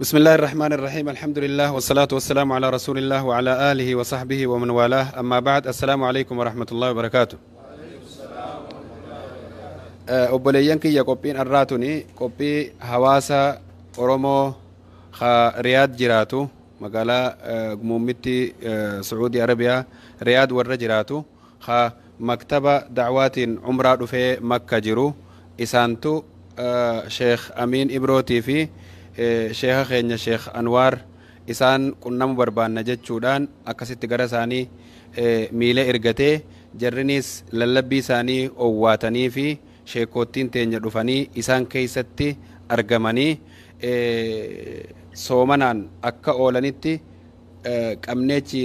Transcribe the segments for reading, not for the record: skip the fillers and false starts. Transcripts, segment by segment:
بسم الله الرحمن الرحيم، الحمد لله والصلاة والسلام على رسول الله وعلى آله وصحبه ومن والاه، أما بعد، السلام عليكم ورحمة الله وبركاته. Obboleeyyan kiyya, qophiin arraa tuni qophii hawaasa Oromoo Riyaad jiraatu, magaalaa muummitti Sacuudii Arabiyaa Riyaad warra jiraatu, ka maktaba dacwaatiin umraa dhufee Makka jiru, isaantu Sheekh Amiin Ibrootii fi sheeka keenya Sheekh Anwaar isaan qunnamu barbaanna jechuudhaan akkasitti gara isaanii miila ergatee, jarrinis lallabbii isaanii owwaatanii fi sheekoottiin teenya dhufanii isaan keessatti argamanii soomanaan akka oolanitti qabneechi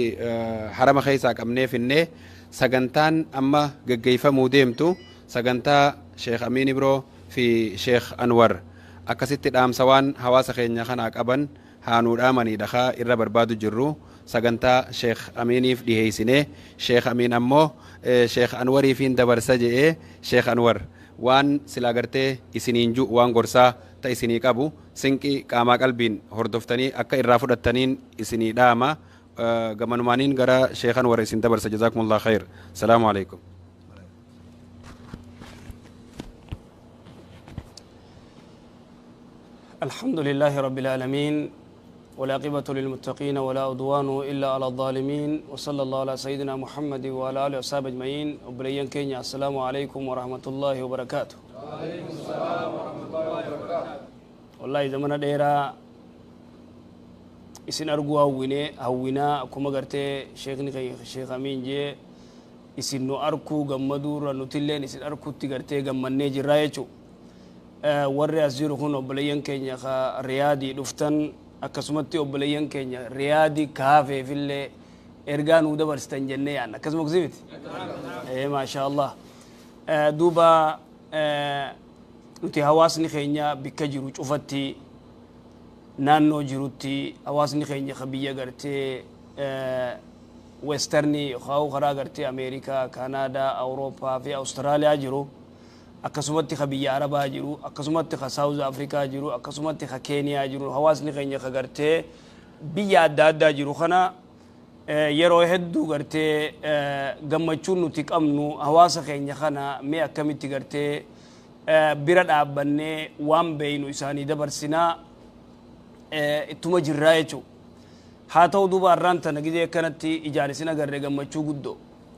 harama keessaa qabnee finnee, sagantaan amma geggeeffamuu deemtu sagantaa Sheekh Amiin Ibroo fi Sheekh Anwar akkasitti dhaamsa waan hawaasa keenya kanaa qaban haanuu dhaamanidha. Kaa irra barbaadu jirru sagantaa Sheekh Amiiniif dhiheeysinee, Sheekh Amiin ammoo Sheekh Anwariifiin dabarsa je'ee, Sheekh Anwar waan silaa gartee isiniin ju waan gorsaa ta isinii qabu sinqii qaamaa qalbiin hordoftanii akka irraa fudhattaniin isinii dhaama. Gamanumaaniin gara Sheekh Anwar isin dabarsa. Jazaakumullah khayr. Salaamu alaikum. الحمد لله رب العالمين، والعاقبة للمتقين، ولا عدوان إلا على الظالمين، وصلى الله على سيدنا محمد وعلى آله وصحبه أجمعين. Obboleeyyan keenya، السلام عليكم ورحمة الله وبركاته. وعليكم السلام ورحمة الله وبركاته. والله زمن dheeraa isin arguu hawwine, hawwinaa. Akkuma gartee sheekni Sheekh Amiin jee, isin nu arkuu gammaduurra nutilleen isin arkuutti gartee gammannee jirraa jechuu. Warri as jiru kun obboleeyyan keenya ka Riyaadii dhuftan, akkasumatti obboleeyyan keenya Riyaadii kaafeefillee ergaa nuu dabarsitan jennee yaanna. Akkasuma kusii miti? Maasha Allah. Duuba nuti hawaasni keenya bikka jiru cufatti, naannoo jirutti, hawaasni keenya ka biyya gartee westernii yookaan karaa gartee Ameerikaa, Kaanaadaa, Awurooppaa fi Awustiraaliyaa jiru, akkasumatti ka biyya Arabaa jiru, akkasumatti ka Saawuz Afrikaa jiru, akkasumatti ka Keeniyaa jiru, hawaasni keenya ka gartee biyya adda addaa jiru kana yeroo hedduu gartee gammachuun nuti qabnu hawaasa keenya kana mee akkamitti gartee bira dhaabbannee waan beeynu isaanii dabarsinaa ittuma jirraa jechuudha. Haa ta'u, duuba har'aan tana gidee akkanatti ijaan isin agarre gammachuu guddoo.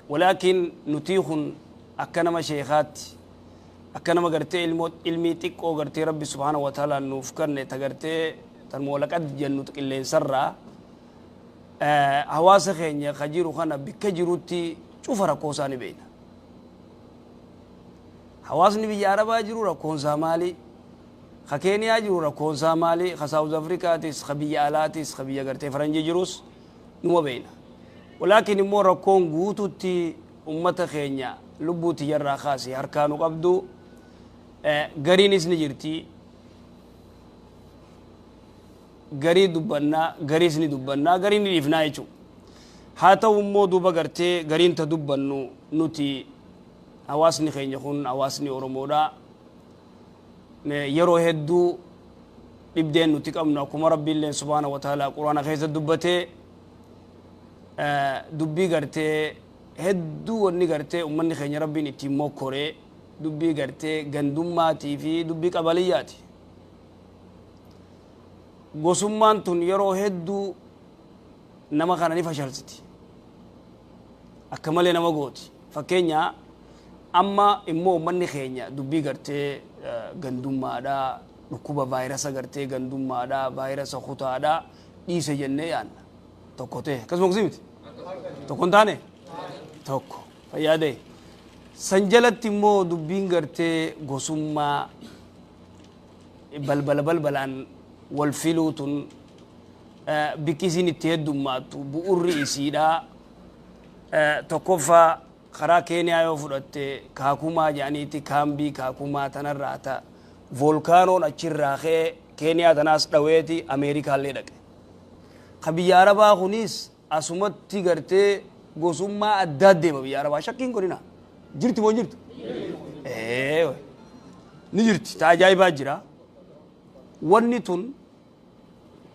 Walaakin nutii kun akka nama sheekaatti, akka nama gartee ilmii xiqqoo gartee Rabbi subhaanahu wa ta'ala nuuf kenne ta gartee tan moolaqad jennu qilleensarraa, hawaasa keenya ka jiru kana bikka jirutti cufa rakkoo isaa ni beekna. Hawaasni biyya Arabaa jiru rakkoon isaa maali? Ka Keeniyaa jiru rakkoon isaa maali? Ka Saawuz Afrikaatis, ka biyya alaatis, ka biyya gartee faranjii jirus numa beekna. Walaakin immoo rakkoon guututti ummata keenya lubbuu tiyyarraa kaasee harkaanu qabdu gariinis ni jirti. Garii dubbannaa, gariis ni dubbannaa, garii ni dhiifnaa jechuudha. Haa ta'u immoo duuba gartee gariin ta dubbannu nuti hawaasni keenya kun hawaasni Oromoodha. Yeroo hedduu dhibdeen nuti qabnu, akkuma Rabbiilleen subhaana wa ta'ala Quraana keessa dubbatee, dubbii gartee hedduu wanni gartee ummanni keenya Rabbiin ittiin mokkoree dubbii gartee gandummaatii fi dubbii qabaliyyaati. Gosummaan tun yeroo hedduu nama kana ni fashalsiti. Akka malee nama gooti. Fakkeenya amma immoo ummanni keenya dubbii gartee gandummaadhaa, dhukkuba vaayirasa gartee gandummaadhaa, vaayirasa kutaadhaa dhiise jennee yaanna. Tokko ta'e akkasuma kusii miti? Tokko hin taane? Tokko. Fayyaadee. San jalatti immoo dubbiin gartee gosummaa balbala balbalaan wal filuu tun bikki isiin itti heddummaattu bu'urri isiidhaa tokkoffaa karaa Keeniyaa yoo fudhatte Kaakumaa jedhaniiti, kaambii Kaakumaa tanarraa ta volkaanoon achirraa ka'ee Keeniyaa tanaas dhaweeti Ameerikaallee dhaqe. Ka biyya Arabaa kunis asumatti gartee gosummaa addaa deema biyya Arabaa, shakkiin godhina. Jirti moo hin jirtu? Ni jirti. Ta ajaa'ibaa jira. Wanni tun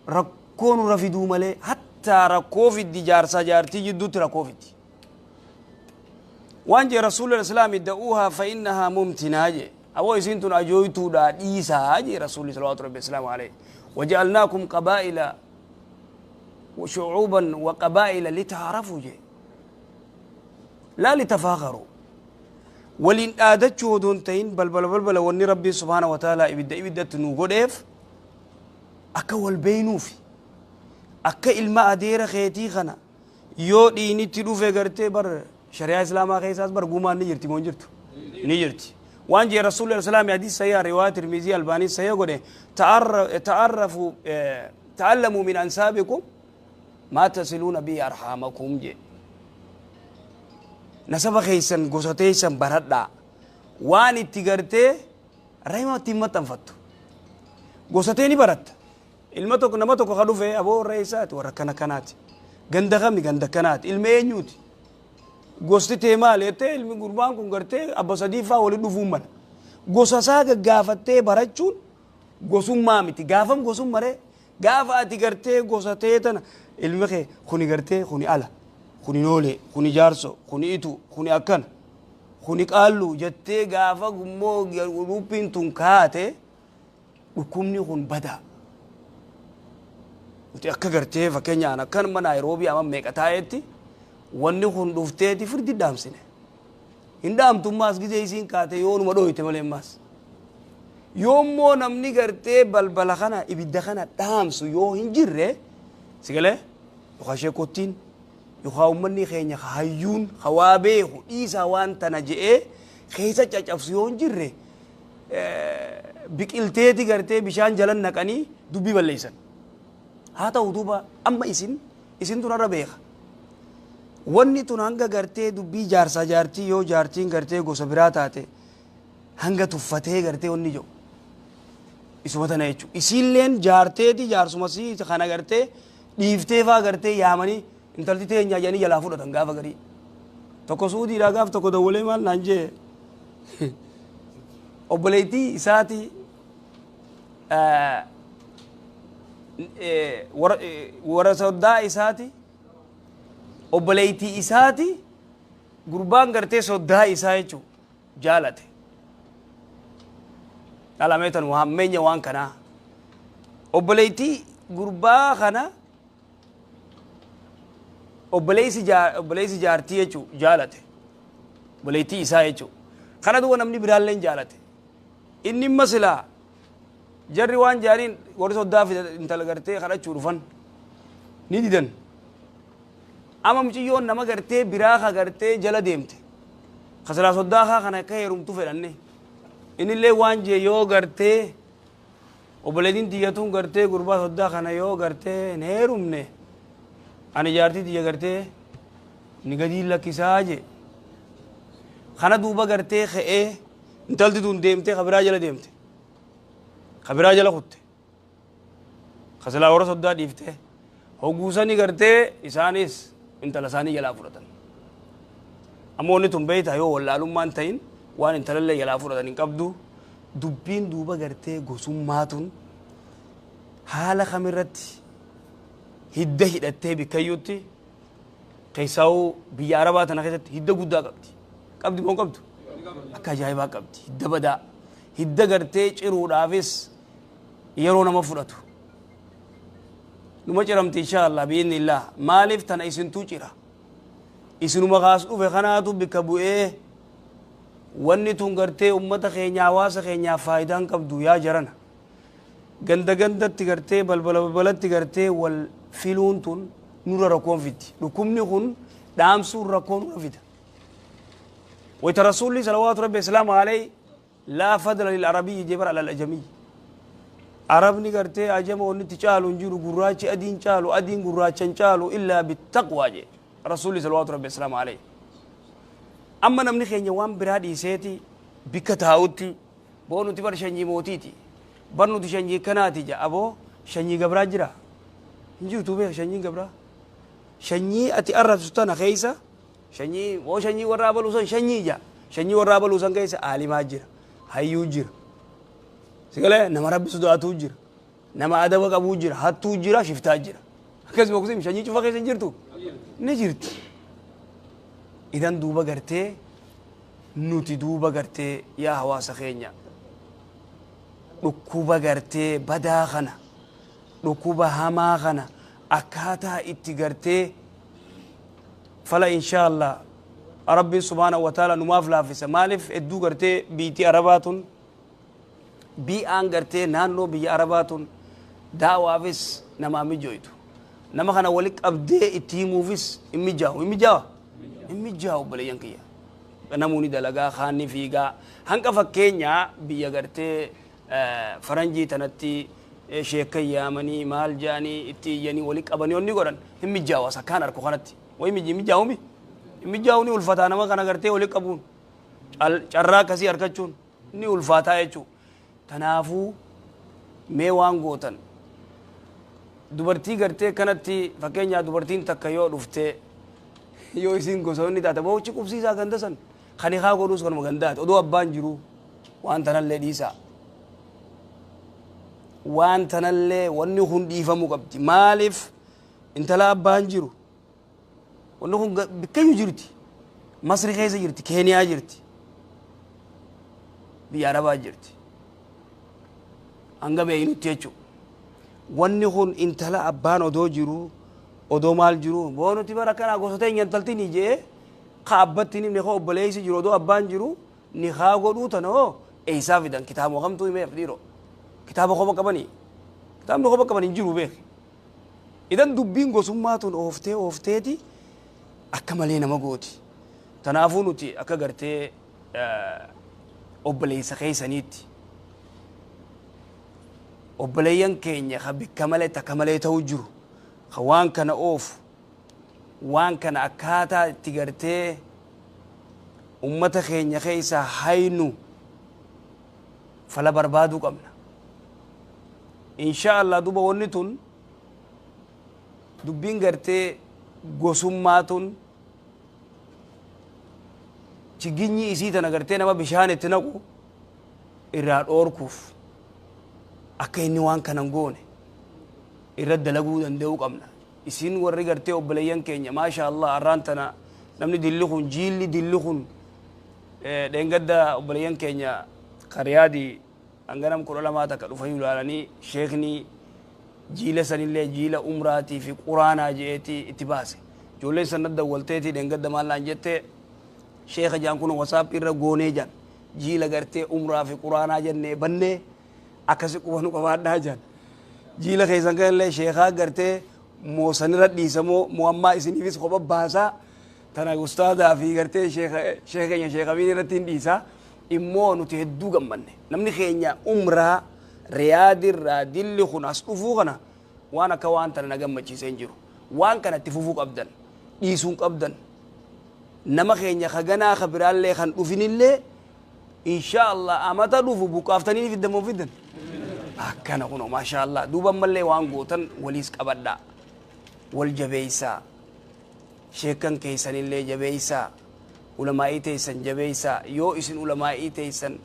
Rakkoo nurra fiduu malee, hattaa rakkoo fiddi jaarsaa jaartii jidduutti rakkoo fiddi. Waan jee Rasuulli Islaami, da'uuhaa fa innahaa mumtinaa jee. Aboo, isiin tun ajooytuudha, dhiisaa jee Rasuulli salawaatu rabbi islaamu alayhi. Waja'alnaakum qabaa'ila shucuuban wa qabaa'ila litaarafu jee, laa litafaakaru. Waliin dhaadachuu odoon ta'in, balbala balbala wanni Rabbiin subhaana wa ta'aalaa ibidda ibiddatti nu godheef akka wal beeynuufi. Akka ilma adeera keetii kana yoo dhiinitti dhufe gartee, bar shari'aa Islaamaa keessaas bar gumaan ni jirti moo hin jirtu? Ni jirti. Waan jee Rasuulli Islaami, hadiis sahiha, riwaaya Tirmizii, Albaanii sahiha godhe: ta'arrafu, ta'allamuu min ansaabikum maa tasiluuna bihi arhaamakum jee. Nasaba keessan, gosa teessan baradhaa, waan itti gartee rahima ittiin maxxanfattu. Gosa tee ni baratta. Ilma tokko, nama tokko ka dhufe, aboo, warra eessaati? Warra akkana kanaati. Ganda kami? Ganda kanaati. Ilma eenyuuti? Gosti tee maali jettee, ilmi gurbaan kun gartee abba sadiifaa walitti dhufuun mala. Gosa isaa gaggaafattee barachuun gosummaa miti. Gaafam gosummaree? Gaafa ati gartee gosa tee tana, ilmi kee kuni gartee kuni ala, kuni noolee, kuni jaarso, kuni itu, kuni akkana, kuni qaallu jettee, gaafa gummoo ruppiin tun kaate, dhukkubni kun badaa. Nuti akka gartee fakkeenyaan akkanuma Naayiroobii amma meeqa taa'etti wanni kun dhufteeti firdi dhaamsine. Hin dhaamtummaas gizee isiin kaate yoonuma dhooyte malee ammaas. Yoommoo namni gartee balbala kana, ibidda kana dhaamsu yoo hin jirre, si galee, yookaan sheekottiin yookaan uummanni keenya hayyuun hawaa beeku dhiisaa waan tana je'ee keessa caccabsu yoo hin jirre, biqilteeti gartee bishaan jalan naqanii dubbii balleessan. Haa ta'u duuba, amma isin tunarra beeka. Wanni tun hanga gartee dubbii jaarsaa jaartii, yoo jaartiin gartee gosa biraa taate, hanga tuffatee gartee wanni jiru isuma tana jechuudha. Isiilleen jaarteeti jaarsuma sii kana gartee dhiiftee faa gartee yaamanii intalti teenyaa jedhanii jalaa fudhatan gaafa garii. Tokko Suudiidhaa gaaf tokko dawwalee maal naan jee, obboleettii isaati warra soddaa isaati, obboleettii isaati gurbaan gartee soddaa isaa jechuun jaalate. Dhalameetan hammeenya waan kanaa. Obboleettii gurbaa kana obboleessi jaartii jechuun jaalate. Obboleettii isaa jechuun. Kana duuba namni biraallee jaalate. Inni imma silaa jarri waan jaariin warri soddaa fida intala gartee kadhachuu dhufan ni didan. Amma mucayyoon nama gartee biraa ka gartee jala deemte. Ka silaa soddaa kaa kana akka heerumtu fedhanne. Innillee waan jee, yoo gartee obboleettiin tiyyatuun gartee gurbaa soddaa kana yoo gartee hin heerumne, ani jaartii tiyya gartee ni gadii lakkisaa jee. Kana duuba gartee ka'ee intalti tun deemtee kabiraa jala deemte. Kabiraa jala kutte. Ka silaa warra soddaa dhiiftee. Hogguusanii gartee isaanis intala isaanii jalaa fudhatan. Ammoo wanni tun beektaa, yoo wallaalummaan ta'in waan intalallee jalaa fudhatan hin qabdu. Dubbiin duuba gartee gosummaa tun haala kamirratti hidda hidhattee bikkayyutti, keessaa'uu biyya Arabaa tana keessatti hidda guddaa qabdi. Qabdi moo hin qabdu? Akka ajaa'ibaa qabdi. Hidda badaa. Hidda gartee ciruudhaafis yeroo nama fudhatu. Numa ciramti inshaallah bi'iznillah. Maaliif tana isintuu cira? Isinuma kaas dhufe kanaatu bikka bu'ee wanni tun gartee ummata keenya, hawaasa keenyaaf faayidaan qabdu yaa jarana. Ganda gandatti gartee balbala balbalatti gartee wal filuun tun nurra rakkoon fiddi. Dhukkubni kun dhaamsuun rakkoo nurra fida. Wayta Rasuulli salawaatu rabbi islaamu alayhi laa fadla lil arabiyyi jebar alal ajamiyyi. Arabni gartee ajama wanni itti caalu hin jiru, gurraachi adiin caalu, adiin gurraacha hin caalu, illaa bittaqwaa jee Rasuulli salawaatu rabbi islaamu alayhi. Amma namni keenya waan biraa dhiiseeti bikka taa'utti boo nuti bar shanyii mootiiti. Bar nuti shanyii kanaati ja. Aboo, shanyii gabraa jira. Hin jirtu beeka shanyiin gabraa. Shanyii ati arrabsu tana keessa shanyii boo shanyii warra abaluu san shanyii ja. Shanyii warra abaluu san keessa aalimaa jira. Hayyuu jira. Sigalee nama Rabbi sodaatuu jira. Nama adaba qabuu jira, hattuu jira, shiftaa jira. Akkasuma kusim shanyii cufa keessa hin jirtu ni jirti. Idan duuba gartee nuti duuba gartee yaa hawaasa keenya, dhukkuba gartee badaa kana, dhukkuba hamaa kana akkaataa itti gartee fala, insha Allah Rabbiin subhaanahu wa ta'ala numaaf laaffisa. Maaliif hedduu gartee biitii Arabaa tun, bi'aan gartee naannoo biyya Arabaa tun daawaafis namaa mijoytu, nama kana wali qabdee itti himuufis hin mijaawu. Hin mijaawa, hin mijaawu. Obboleeyyan kiyya, namoonni dalagaa kaanni fiigaa hanqa. Fakkeenyaa biyya gartee faranjii tanatti sheekkan yaamanii maal jedhanii itti iyyanii wali qabanii onni godhan hin mijaawu. As akkaan arku kanatti wayi mijaawumi hin mijaawu, ni ulfataa. Nama kana gartee wali qabuun, carraa akkasii argachuun ni ulfaataa jechuu. Tanaafuu mee waan gootan, dubartii gartee kanatti, fakkeenyaa dubartiin takka yoo dhuftee, yoo isin gosoonni taate boochi qubsiisaa ganda san kan haa godhuus kanuma gandaati odoo abbaan jiru. Waan tanallee dhiisaa, waan tanallee wanni kun dhiifamuu qabdi. Maaliif intala abbaan jiru, wanni kun bikkayyuu jirti, Masri keessa jirti, Keeniyaa jirti, biyya Arabaa jirti, hanga beeynutti jechuu. Wanni kun intala abbaan odoo jiru, odoo maal jiru, boo nuti bara kana gosa teenya intaltini jee ka abbatti ni ka obboleessi jiru odoo abbaan jiru ni haa godhuu. Tana hoo eeysaa fidan? Kitaaba kamtuu himeef dhiiro? Kitaaba kopha qabanii, kitaabni kopha qaban hin jiru beek. Idan dubbiin gosummaa tun ooftee oofteeti akka malee nama gooti. Tanaafuu nuti akka gartee obboleessa keessaniitti, obboleeyyan keenya ka bikka malee takka malee ta'uu jiru, ka waan kana oofu, waan kana akkaataa itti gartee ummata keenya keessa haynu fala barbaaduu qabna, insha Allah. Duba wanni tun dubbiin gartee gosummaa tun chiginyi isii tana gartee nama bishaan itti naqu irraa dhoorkuuf, akka inni waan kana hin goone irra dalaguu danda'uu qabna. Isin warri gartee obboleeyyan keenya, maasha Allah, arraan tana namni dilli kun, jiilli dilli kun, dheengadda obboleeyyan keenya kariyaadii hanganam 12 takka dhufanii ilaalanii, sheekni jiila sanillee jiila umraatii fi quraanaa je'eeti itti baase. Ijoolleen san dawwalteeti dheengadda maal naan jette, sheeka jaan kun WhatsApp irra goonee jaan, jiila gartee umraa fi quraanaa jennee bannee akkasi quba nu qabaadhaa jaan. Jiila keessan kanallee sheekaa gartee moosanirra dhiisamoo mo'ammaa isiniifis kopha baasaa tana ustaadaa fi gartee sheeka keenya sheekamiin irratti hin dhiisaa. Immoo nuti hedduu gammanne, namni keenya umraa Riyaadirraa dilli kun as dhufuu kana waan akka waan tana na gammachiisee hin jiru. Waan kana itti fufuu qabdan, dhiisuun qabdan. Nama keenya ka ganaa ka biraallee kan dhufinillee, insha Allah, amata dhufu buqqaaftanii ni fiddan moo fiddan akkana kuno, maasha Allah. Duuba ammallee waan gootan waliis qabadhaa, wal jabeeysaa, sheekan keessanillee jabeeysaa, ulamaa'ii teessan jabeeysaa. Yoo isin ulamaa'ii teessan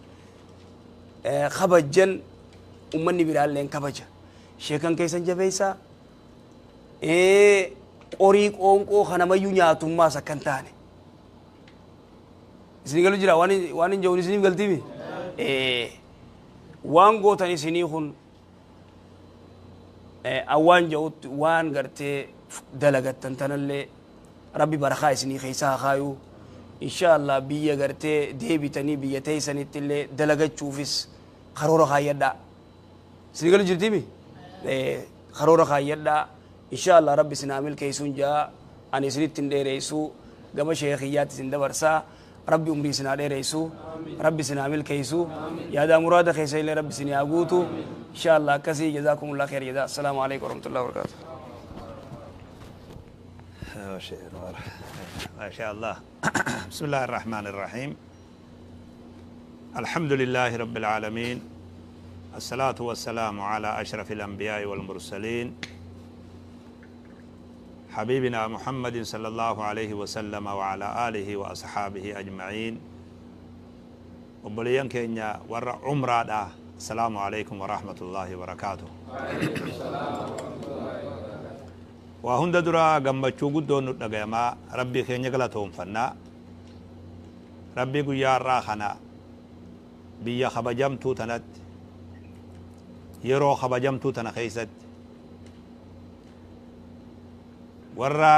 kabajjan, ummanni biraalleen kabaja. Sheekan keessan jabeeysaa, qorii qoonqoo kanamayyuu nyaatummaas akka hin taane isinii galu jira. Waan hin jawun isiniif galtiimi. Waan gootan isinii kun awwaan ja'utti waan gartee dalagattan tanallee Rabbi barakaa isinii keessaa haa kaayuu, insha Allah. Biyya gartee deebitanii biyya teessanitti illee dalagachuufis karoora kaayyadhaa. Isinii galu jirtiimi, karoora kaayyadhaa, insha Allah. Rabbi isin haa milkeessuun jaa. Ani isinitti hin dheereessu, gama sheekiyyaatti isin dabarsaa. Rabbi umrii isin haa dheeressu, Rabbi isin haa milkeessu, yaadaa muraada keessa illee Rabbi isin haa guutu, insha Allah. Akkasii, jazakumullah khair jazaa. Assalaamu alaikum warahmatullahi wabarakatuh. ما شاء الله. بسم الله الرحمن الرحيم. الحمد لله رب العالمين، الصلاة والسلام على أشرف الأنبياء والمرسلين، حبيبنا محمد صلى الله عليه وسلم وعلى آله وأصحابه أجمعين. Obboleeyyan keenya warra umraadha السلام عليكم ورحمة الله وبركاته. وهند درا غمچو غدو ندغما ربي خينيا غلطوم فنا ربي غيا راخنا بيا خبجمتو تنت يرو خبجمتو تنخيست ورا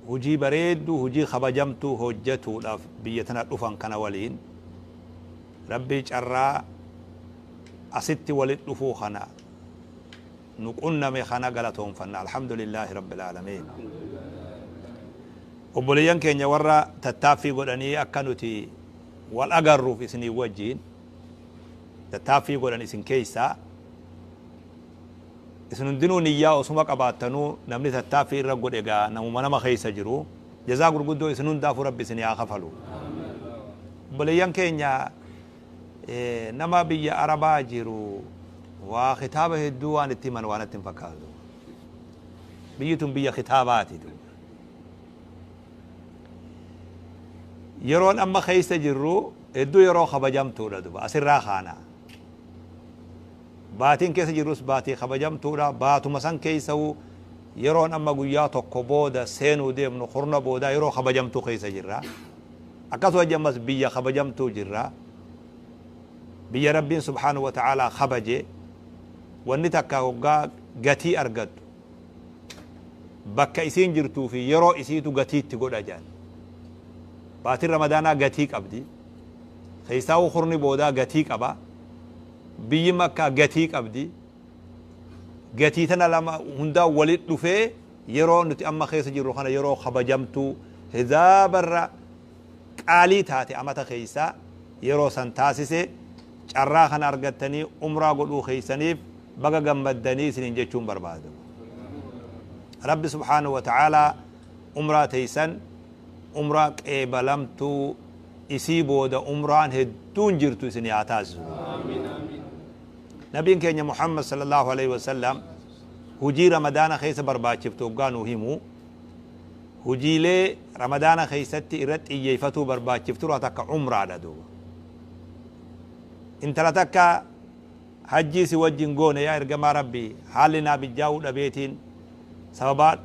hujii bareeddu hujii kabajamtuu hojjetuudhaaf biyya tana dhufan kana waliin rabbii carraa asitti walit dhufuu kana nu qunname kana galatoonfanna alhamdulillaahi rabbil aalamiin. Obboleeyyan keenya warra tattaaffii godhanii akka nuti wal agarruuf isinii wajjiin tattaaffii godhan isin keeysaa isin hundinuu niyyaa osuma qabaattanuu namni tattaaffii irra godhe gaa namuma nama keessa jiru jazaa gurguddoo isin hundaafuu rabbi isin haa kafalu. Obboleeyyan keenya nama biyya Arabaa jiru waa kitaaba hedduu waan itti himan waan itti hin fakkaatu. Biyyi tun biyya kitaabaati. Yeroon amma keessa jirru hedduu yeroo kabajamtuudha duba asirraa kaana. Baatiin keessa jirrus baatii kabajamtuudha. Baatuma san keessa'u yeroon amma guyyaa tokko booda seenuu deemnu kurna booda yeroo kabajamtuu keessa jirra. Akkasuma ammas biyya kabajamtuu jirra. Biyya Rabbiin subhaanahu wa ta'aalaa kabaje wanni takka hoggaa gatii argattu bakka isiin jirtuu fi yeroo isiitu gatiitti godha jedhan. Baatiin Ramadaanaa gatii qabdi. Keessaa'u kurni boodaa gatii qaba. Biyyi Makkaa gatii qabdi. Gatii tana lama hundaa walit dhufee yeroo nuti amma keessa jirru kana yeroo kabajamtuu hizaabarra qaalii taate amata keessaa yeroo san taasise carraa kana argattanii umraa godhuu keessaniif baga gammaddanii isiniin jechuun barbaadu. Rabbi subhaanahu wa ta'aalaa umraa teeysan umraa qeebalamtuu isii booda umraan hedduun jirtu isin haa taasisu. Nabiin keenya Muhammad sallallahu alaihi wasallam hujii Ramadaana keessa barbaachiftu hoggaa nuu himu hujiilee Ramadaana keessatti irratti xiyyeeffatuu barbaachiftu takka umraadha duuba. Intala takka hajjii si wajjin goone yaa ergamaa Rabbii haalli naa bijjaa'uu dhabeetiin sababaa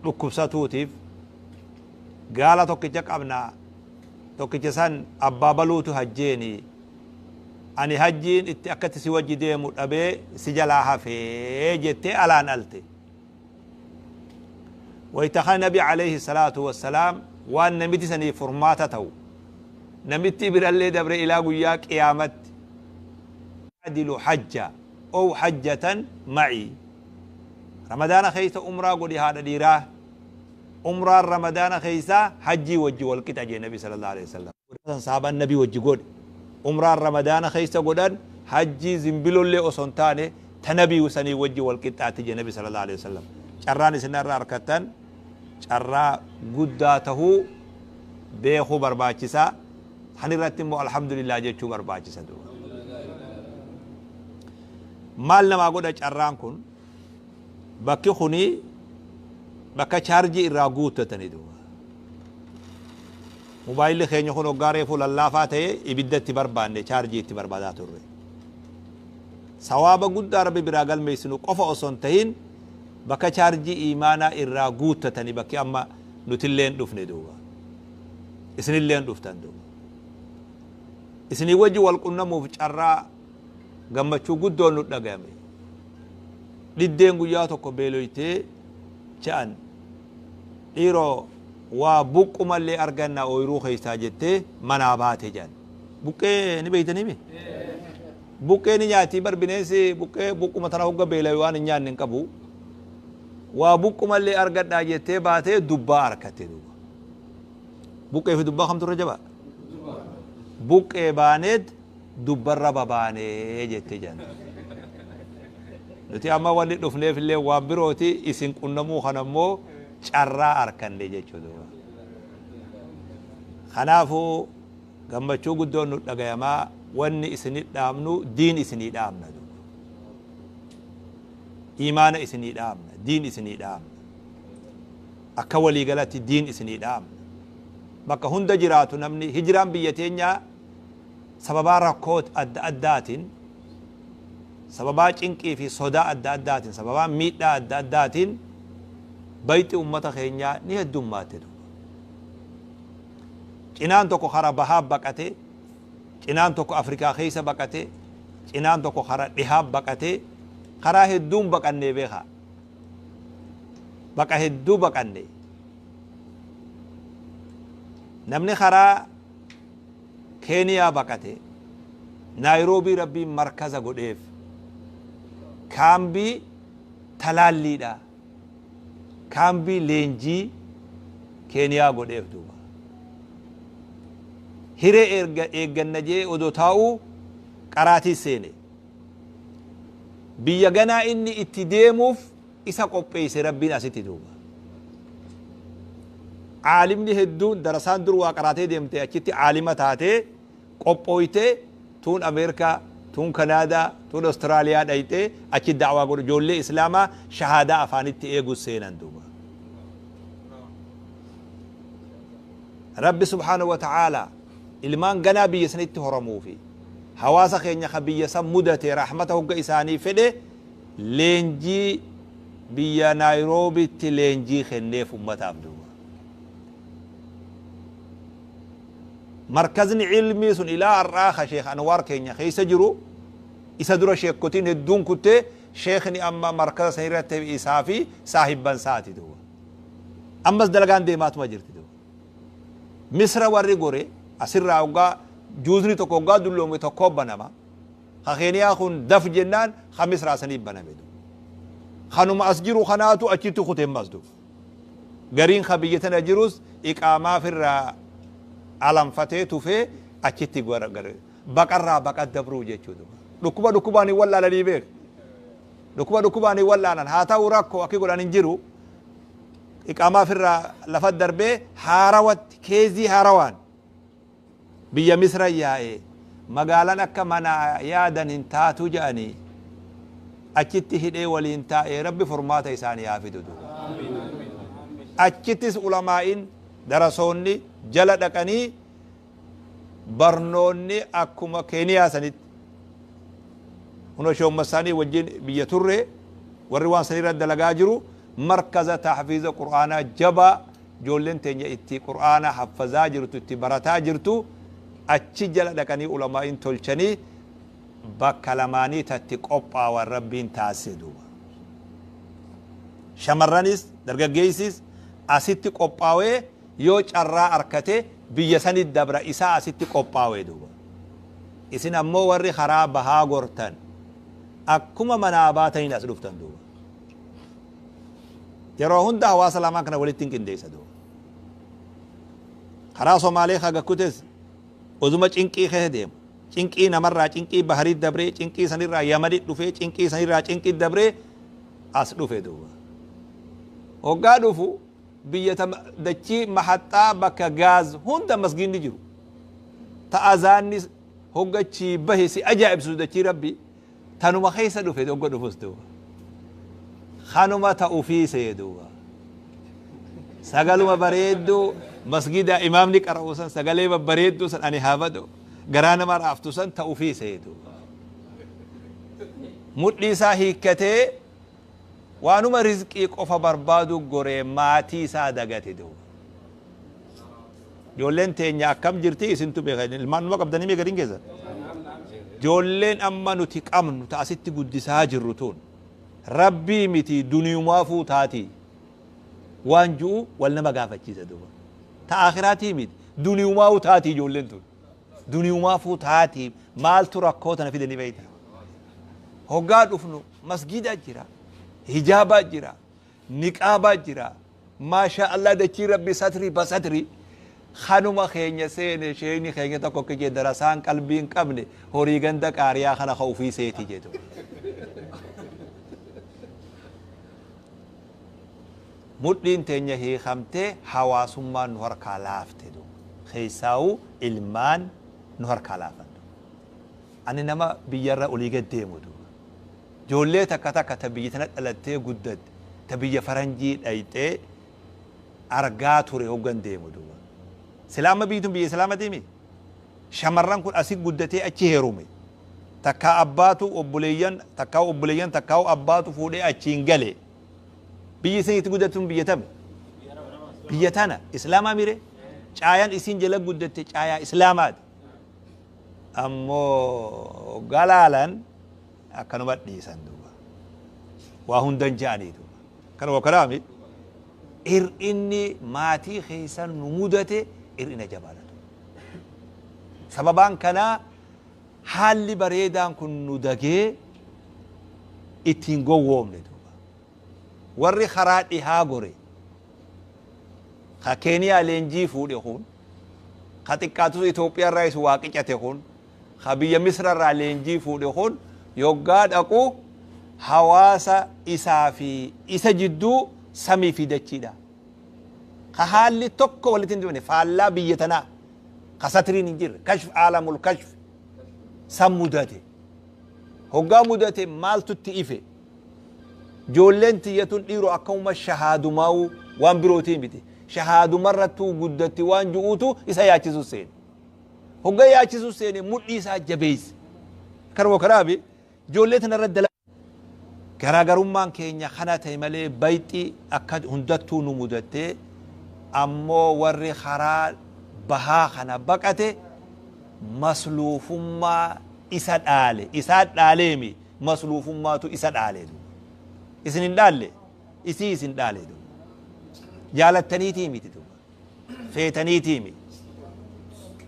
dhukkubsatuutiif gaala tokkicha qabnaa tokkicha san abbaa baluutu hajjeeni ani hajjiin itti akkatti si wajji deemu dhabee si jalaa hafee jettee alaan alte. Wayita nabi alayhi salaatu wassalaam waan namitti sanii furmaata ta'u namitti birallee dabre ilaa guyyaa qiyaamatti adilu hajja ow hajjatan ma'i Ramadaana keessa umraa godhi haadha dhiiraa umraan Ramadaana keessa hajjii wajji wal qixa jee nabi sallallahu alaihi wasallam. Sahaabaan nabii wajji godhe umraan Ramadaana keessa godhan hajjii zimbilollee osoo hin taane ta nabii sanii wajji wal qixxaatti jee nabi sallallahu alaihi wasallam. Carraan isin irraa harkattan carraa guddaa tahuu beekuu barbaachisaa. Kan irratti immoo alhamdulillah jechuu barbaachisa duuba. Maal namaa godha carraan kun bakki kuni bakka chaarjii irraa guuttatanii duuba. Mobaayilli keenya kun hoggaa reefuu lallaafaa ta'e ibidda itti barbaanne chaarjii itti barbaadaa turre. Sawaaba guddaa Rabbi biraa galmeessinu qofa osoo hin tahin bakka chaarjii iimaanaa irraa guuttatanii bakki amma nutilleen dhufne duuba. Isinilleen dhuftan duuba. Isinii wajji wal qunnamuuf carraa gammachuu guddoon nu dhagahame. Dhiddeen guyyaa tokko beeloytee ja'an dhiiroo waa buqqumallee argannaa ooyiruu keessaa jettee manaa baate jedhan. Buqqee ni beeytanii mi? Buqqee ni nyaati bar bineensi buqqee buqquma tana hogga beelayu waan hin nyaanne hin qabu. Waa buqqumallee argadhaa jettee baatee dubbaa argatte duuba. Buqqee fi dubbaa kamtu irra jabaa? Buqqee baaneet dubbarra babaanee jettee jedhan. Nuti amma wanni dhufneef illee waan birooti isin qunnamuu kana immoo carraa arganne jechuudha. Kanaafuu gammachuu guddoon nu dhagayamaa wanni isinii dhaamnu diin isinii dhaamna. Iimaana isinii dhaamna, diin isinii dhaamna. Akka waliigalatti diin isinii dhaamna. Bakka hunda jiraatu namni hijiraan biyya teenyaa sababaa rakkoo adda addaatiin Sababaa cinqii fi sodaa adda addaatiin, sababaa miidhaa adda addaatiin bayti ummata keenyaa ni heddummaate duuba. Cinaan tokko kara bahaa baqate, cinaan tokko Afrikaa keessa baqate, cinaan tokko kara dhihaa baqate, karaa hedduun baqannee beekaa. Baqa hedduu baqanne. Namni karaa Keeniyaa baqate, Naayiroobii Rabbiin markaza godheef, kaambii talaalliidha, kaambii leenjii Keeniyaa godheef duuba. Hiree eegganna jee odoo taa'uu qaraatii seene. Biyya ganaa inni itti deemuuf isa qopheesse Rabbiin asitti duuba. Caalimni hedduun darasaan dur waa qaraatee deemte achitti caalima taatee qophooytee, tuun Ameerikaa, tuun Kanaadaa, tuun Austraaliyaa dhayxee achi da'waa godhu, ijoollee Islaamaa shahaadaa afaanitti eegu seenan duuba. Rabbi subhaanahu wa ta'aalaa ilmaan ganaa biyya sanitti horamuu fi hawaasa keenya ka biyya san mudate rahmata hogga isaanii fedhe leenjii biyya Naayiroobitti leenjii kenneef ummataaf duuba. Markazni ilmii sun ilaa har'aa ka Sheekh Anwaar keenya keessa jiru, isa dura sheekkotiin hedduun kuttee, sheekni amma markaza san irratti isaa fi saahibban isaati duuba. Ammas dalagaan deemaatuma jirti duuba. Misra warri gore asirraa hoggaa juuzni tokko hoggaa dulloome tokko banama. Ka Keeniyaa kun daf jennaan ka Misraa sanii baname duuba. Kanuma as jiru kanaatu achitti kute ammas duuba. Gariin ka biyya tana jirus iqaamaa firraa alanfatee tufee achitti baqarraa baqa dabruu jechuu duuba. Dhukkuba dhukkubaan hin wallaalanii beek. Dhukkuba dhukkubaan hin wallaalan, haa ta'u rakkoo akki godhan hin jiru. Iqaamaa firraa lafa darbee haarawatti keezii haarawaan biyya Misra yaa'ee magaalaan akka mana yaadan hin taatu jedhanii achitti hidhee waliin taa'ee Rabbi furmaata isaanii haa fidu duuba. Achittis ulamaa'in darasoonni jala dhaqanii barnoonni akkuma Keeniyaa sanitti. Kunoo sheekuma isaanii wajjin biyya turre, warri waan sanirra dalagaa jiru markaza tahfiiza Qur'aanaa jabaa ijoolleen teenya itti Qur'aana haffazaa jirtu, itti barataa jirtu, achi jala dhaqanii ulamaa'in tolchanii bakka lamaanii tatti qophaawan Rabbiin taasise duuba. Shamarranis dargaggeessis asitti qophaawee yoo carraa arkate biyya sanit dabra, isaa asitti qophaawee duuba. Isin ammoo warri karaa bahaa gortan akkuma manaa baataniin as dhuftan duuba. Yeroo hunda hawaasa lamaan kana walitti hin qindeessa duuba. Karaa Somaalee haga kutes oduma cinqii keessa deemu. Cinqii namarraa cinqii baharii dabree, cinqii sanirraa Yamanit dhufee, cinqii sanirraa cinqii dabree as dhufe duuba. Hoggaa dhufu biyya dachii mahaxxaa bakka gaaz hunda masgiinni jiru. Ta azaanni hoggachii bahe si ajaa'ibsiisu dachii Rabbi tanuma keessa dhufe hogga dhufus duuba. Kanuma ta ufii see duuba. Sagaluma bareedduu masgida imaamni qara'u san, sagalee babbareedduu san, ani haa badu garaa nama raaftu san ta ufii see duuba. Mudhii isaa hiikkatee waanuma rizqii qofa barbaadu goree maatii isaa dagate duuba. Ijoolleen teenya akkam jirti isintu beeka, ilmaan numa qabdanii mee gariin keessan. Ijoolleen amma nuti qabnu ta asitti guddisaa jirru tun Rabbii miti duniyumaafuu taati waan ju'u wal nama gaafachiisa duuba. Ta akhiraatii miti duniyumaafuu taati ijoolleen tun. Duniyumaafuu taati maaltu rakkoo tana fide ni beekta. Hoggaa dhufnu masgiida jira, hijaabaa jira, niqaabaa jira. Maashaa Allah dachii Rabbi satri basatri kanuma keenya seene sheeyni keenya tokko akka jee darasaan qalbii hin qabne horii ganda qaariyaa kana ka ufii seeti jedhu. Mudhiin teenya hiikamtee hawaasummaan nu harkaa laafte duuba. Keessaa'uu ilmaan nu harkaa laafan duuba. Ani nama biyyarra olii gad deemu duuba. Ijoollee takka takka ta biyya tana dhalattee guddatte, ta biyya faranjii dhayxee argaa ture hoggan deemu duuba. Sila amma biyyi tun biyya Islaamatii mi? Shamarran kun asi guddatee achi heerume. Takkaa abbaatu obboleeyyan, takkaa obboleeyyan, takkaa abbaatu fuudhee achiin gale. Biyyi isin itti guddatun biyya tami? Biyya tana islaamaa mire? Caayaan isin jala guddatte caayaa islaamaati. Ammoo galaalan akkanuma dhiisan duuba. Waa hundan je'anii duuba. Kanuma kanaami hir'inni maatii keessan nu mudate hir'ina jabaadha. Sababaan kanaa haalli bareedaan kun nu dagee ittiin gowwoomne duuba. Warri karaa dhihaa gore ka Keeniyaa leenjii fuudhe kun, ka xiqqaatus Itoophiyaa irraa isu waa qicate kun, ka biyya Misra irraa leenjii fuudhe kun yoggaa dhaqu hawaasa isaa fi isa jidduu samii fi dachiidha. Ka haalli tokko walitti hin dhufne faallaa biyya tanaa ka satriin hin jirre kashf aalamul kashf san mudate. Hoggaa mudate maaltu itti ife? Ijoolleen tiyyatun dhiiroo akkamuma shahaadumaa'uu waan birootii miti. Shahaadumarrattuu guddatti waan ju'uutu isa yaachisu seene. Hoggaa yaachisu seene mudhii isaa jabeesse. Kanuma kanaafi ijoollee tanarra dalagaa. Garaagarummaan keenya kana ta'e malee bayxi akka hundattuu nu mudattee, ammoo warri karaa bahaa kana baqate masluufummaa isa dhaale. Isaa dhaaleemi masluufummaatu isa dhaale. Isin hin dhaalle, isii isin dhaale. Jaalattaniitii miti duuba, feetaniitii miti.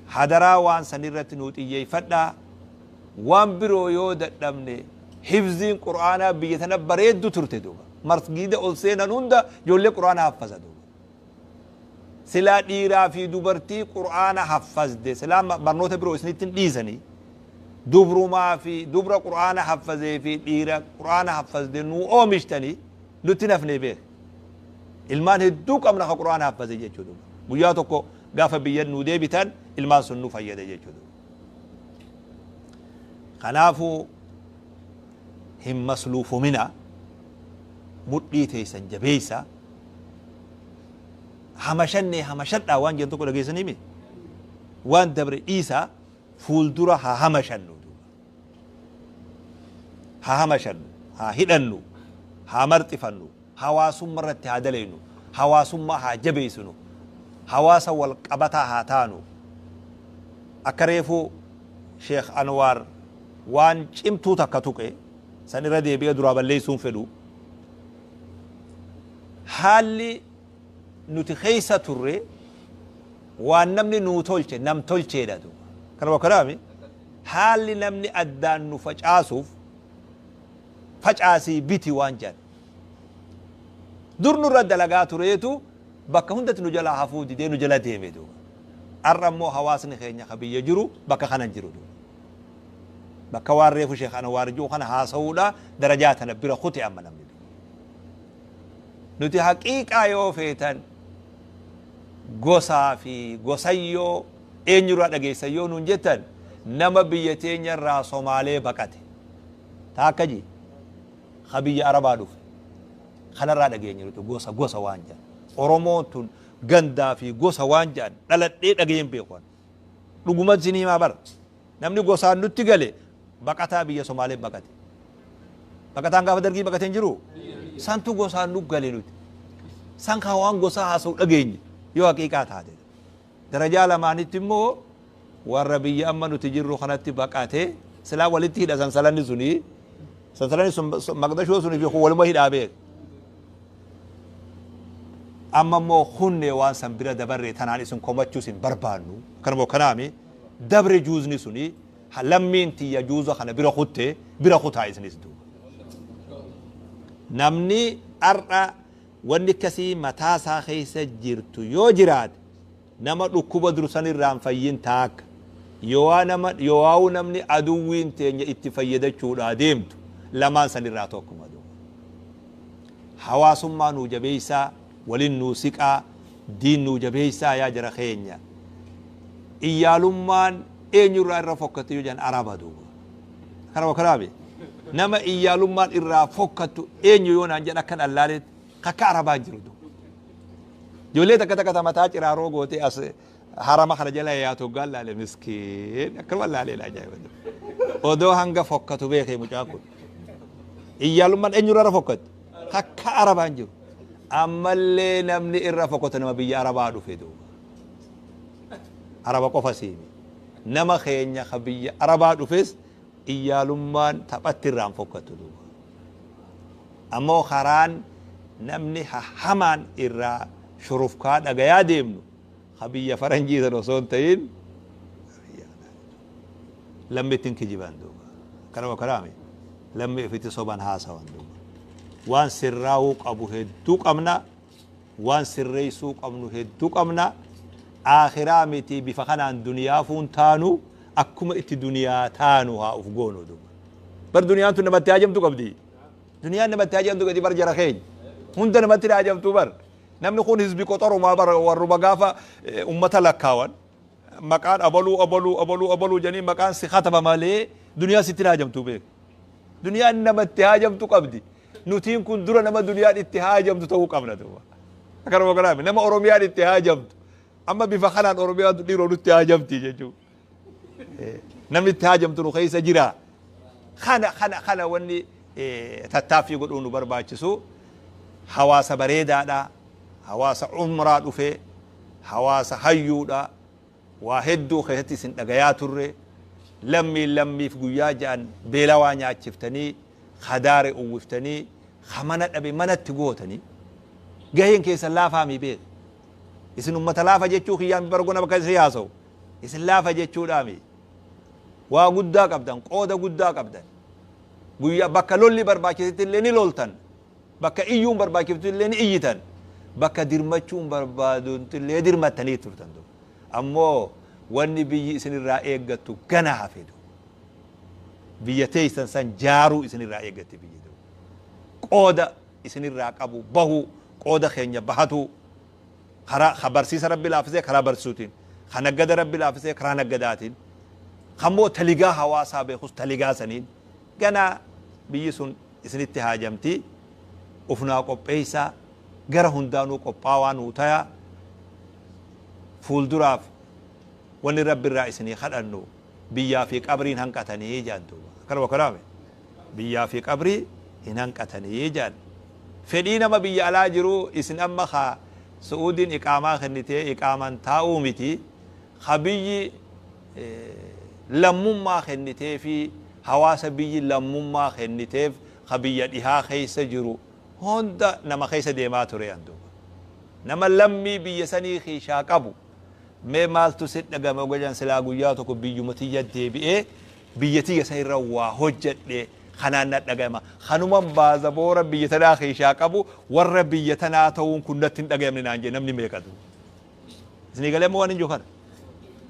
Hadaraa waan sanirratti nuu xiyyeeffadhaa. Waan biroo yoo dadhabne hifziin qur'aanaa biyya tana bareeddu turte duuba. Masgiida ol seenan hunda ijoollee qur'aana haffaza duuba. Silaa dhiiraa fi dubartii qur'aana haffazde silaa barnoota biroo isinitti hin dhiisanii. Dubrumaa fi dubra qur'aana haffazee fi dhiira qur'aana haffazde nuu oomishtanii nutti nafnee beek. Ilmaan hedduu qabna ka qur'aana haffaze jechuu duuba. Guyyaa tokko gaafa biyya nuu deebitan ilmaan sun nu fayyada jechuu duuba. Kanaafuu hin masluufumina, mudhii teessan jabeessa, hamashannee hamashadhaa waan jedhan tokko dhageessanii mi? Waan dabre dhiisaa fuuldura haa hamashannu duuba. Haa hamashannu, haa hidhannu, haa marxifannu, hawaasummaa irratti haa daleynu, hawaasummaa haa jabeessinu, hawaasa wal qabataa haa taanu. Akka reefu Sheekh Anwaar waan cimtuu takka tuqe san irra deebi'ee duraa balleessuun fedhu. Haalli nuti keessa turre waan namni nuu tolche nam tolcheedha duuba. Kanuma kanaami haalli namni addaan nu facaasuuf facaasii biti waan jedhan. Dur nurra dalagaa tureetu bakka hundatti nu jalaa hafuu didee nu jala deeme duuba. Har'a immoo hawaasni keenya ka biyya jiru bakka kana hin jiru duuba. Bakka waan reefu Sheekh Anwaar jiru kana haasa'uudha darajaa tana bira kute amma namni duuba. Nuti haqiiqaa yoo feetan gosaa fi gosayyoo eenyurraa dhageessan yoo nuun jettan nama biyya teenya irraa Somaalee baqate. Taa akka ji ka biyya Arabaa dhufe. Kanarraa dhageenya nuti gosa gosa waan jedhan. Oromoon tun gandaa fi gosa waan jedhan dhaladhee dhageen beeku. Dhuguma isin himaa bara. Namni gosaan nutti gale baqataa biyya Somaalee baqate. Baqataan gaafa dargii baqatee hin jiru. Santu gosaan nu gale nuti. San kan waan gosaa haasa'u dhageenye yoo haqiiqaa taate. Darajaa lamaanitti immoo warra biyya amma nuti jirru kanatti baqate silaa walitti hidha sansalanni suni. Sansalanni sun maqdashoo sunii fi waluma hidhaa beek. Amma immoo kunne waan san bira dabarre tanaan isin komachuus hin barbaannu. Kanuma kanaami dabre juuzni suni lammiin tiyya juuza kana bira kutte bira kutaa isinis duuba. Namni har'a wanni akkasii mataa isaa keessa jirtu yoo jiraate nama dhukkuba dursan irraan fayyin taakka. Yoo namni aduwwiin teenya itti fayyadachuudhaa deemtu lamaan san irraa tokkuma duuba. Hawaasummaa nuu jabeessaa, waliin nuu siqaa, diin nuu jabeessaa yaa jara keenya. Iyyaalummaan eenyurraa irra fokkattu yoo jedhan araba duuba. Kanuma kanaafi nama iyyaalummaan irraa fokkattu eenyu yoo naan jedhan akkan allaaleetti kakka arabaa jiru duuba. Ijoollee takka takka mataa ciraaroo gootee as Harama kana jala yaatu hoggaan laale miskiin akkanuma laalee ajaa'iba. Odoo hanga fokkatu beekee mucaan kun. Iyyaalummaan eenyurra irra fokkatti? Akka Arabaan jiru. Ammallee namni irra fokkatu nama biyya Arabaa dhufe duuba. Araba qofa siimi. Nama keenya ka biyya Arabaa dhufes iyyaalummaan taphatti irraan fokkattu duuba. Ammoo karaan namni hamaan irraa shurufkaa dhagayaa deemnu ka biyya faranjii san osoo hin ta'in lammi ittiin kijiban duuba. Kanuma kanaami lammi ifitti soban haasawan duuba. Waan sirraa'uu qabu hedduu qabna. Waan sirreessuu qabnu hedduu qabna. Aakhiraa miti bifa kanaan duniyaa fuun taanu akkuma itti duniyaa taanu haa uf goonu duuba. Bar duniyaan tun namatti haajamtu qabdi. Duniyaan namatti haajamtu qabdi bar jara keenya. Hunda namatti haajamtu bar. Namni kun hizbi qoxorumaa bar warruma gaafa ummata lakkaawan. Maqaan abaluu abaluu abaluu abaluu jedhanii maqaan si kataba malee duniyaa sitti haajamtu beeku. Duniyaan namatti haajamtu qabdi. Nutiin kun dura nama duniyaan itti haajamtu ta'uu qabna duuba. Akkanuma kanaami nama Oromiyaan itti haajamtu. Amma bifa kanaan Oromiyaan dhiiroo nutti haajamti jechuudha. Namni itti haajamtu nu keessa jira. Kana kana kana wanni tattaaffii godhuu nu barbaachisu hawaasa bareedaadha. Hawaasa umraa dhufee hawaasa hayyuudha. Waa hedduu keessatti isin dhagayaa turre. Lammii lammiif guyyaa ja'an beelawaa nyaachiftanii kadaare uwwiftanii mana dhabe manatti gootanii gaheen keessan laafaami beek. Isin ummata laafa jechuu kiyyaan bargona bakka isin haasa'u. Isin laafa jechuudhaami. Waa guddaa qabdan, qooda guddaa qabdan. Guyyaa bakka lolli barbaachisetti illee ni loltan. Bakka iyyuun barbaachiftu illee ni iyyitan. Bakka dirmachuun barbaadutti illee dirmattanii turtan. Ammoo wanni biyyi isinirraa eeggattu gana hafe. Biyya teessan san jaaruu isinirraa eeggatti biyyi. Qooda isinirraa qabu bahu qooda keenya bahatu karaa barsiisa rabbi laafisee karaa barsiisuutiin ka naggada rabbi laafisee karaa naggadaatiin kammoo taligaa hawaasaa beekus taligaa saniin ganaa biyyi sun isinitti haajamti ufnaa qopheessaa gara hundaanuu qophaawaa nuu tayaa fuulduraaf wanni rabbi irraa isinii kadhannu biyyaa fi qabriin hanqatanii jedhan duuba. Akkanuma kanaame biyyaa fi qabrii hin hanqatanii jedhan. Fedhii nama biyya alaa jiru isin amma ka Su'uudiin iqaamaa kennitee iqaaman taa'uu miti ka biyyi lammummaa kennitee fi hawaasa biyyi lammummaa kenniteef ka biyya dhihaa keessa jiru hunda nama keessa deemaa ture duuba. Nama lammii biyya sanii kiishaa qabu mee maaltu si dhagame gojan silaa guyyaa tokko biyyuma tiyya deebi'ee biyya tiyya san irra waa hojjedhe kanaan na dhagama. Kanuman baazaboora biyya tanaa kiishaa qabu warra biyya tanaa ta'uun kun natti hin dhagayamne naan jedhe namni meeqatu. Isinii galee waan hin jiru kana.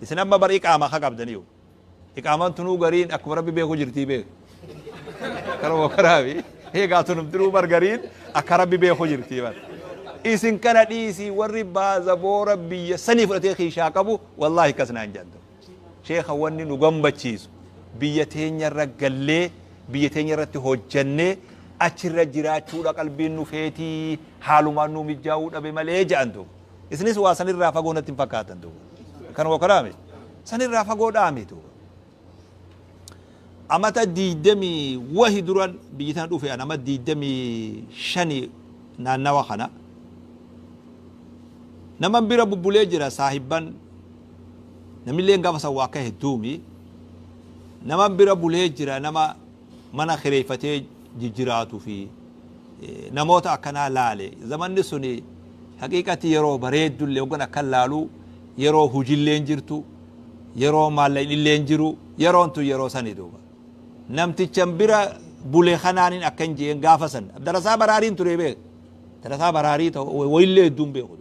Isin amma bar iqaamaa ka qabdaniyu. Iqaamaan tunuu gariin akkuma rabbi beeku jirtii beeku. Kanuma kanaafi eegaa tunumtinuu bar gariin akka rabbi beeku jirtii bar. Isin kana dhiisii warri baazaboora biyya sanii fudhatee kiishaa qabu wallaahi akkas naan jedhan. Sheekha wanni nu gammachiisu biyya teenyarra gallee biyya teenya irratti hojjannee achirra jiraachuudha qalbiin nu feetii haalumaan nu mijaa'uu dhabe malee jedhan duuba. Isinis waa sanirraa fagoo natti hin fakkaatan duuba. Kanuma kanaami sanirraa fagoo dhaami duuba. Amata 20 wahi duran biyyi tana dhufe an ama 25 naannawa kana. Nama bira bubbulee jira saahibban namillee gaafa san waa akka hedduumi. Nama bira bulee jira nama mana kireeffatee jijjiraatuu fi namoota akkanaa laale. Zamanni suni haqiiqatti yeroo bareeddullee hoggan akkan laalu yeroo hujillee hin jirtu yeroo maallaqni illee hin jiru yeroon tun yeroo sani duuba. Namtichan bira bulee kanaanin akkan jeen gaafa san darasaa baraariin ture beek. Darasaa baraarii ta'u wayillee hedduun beeku.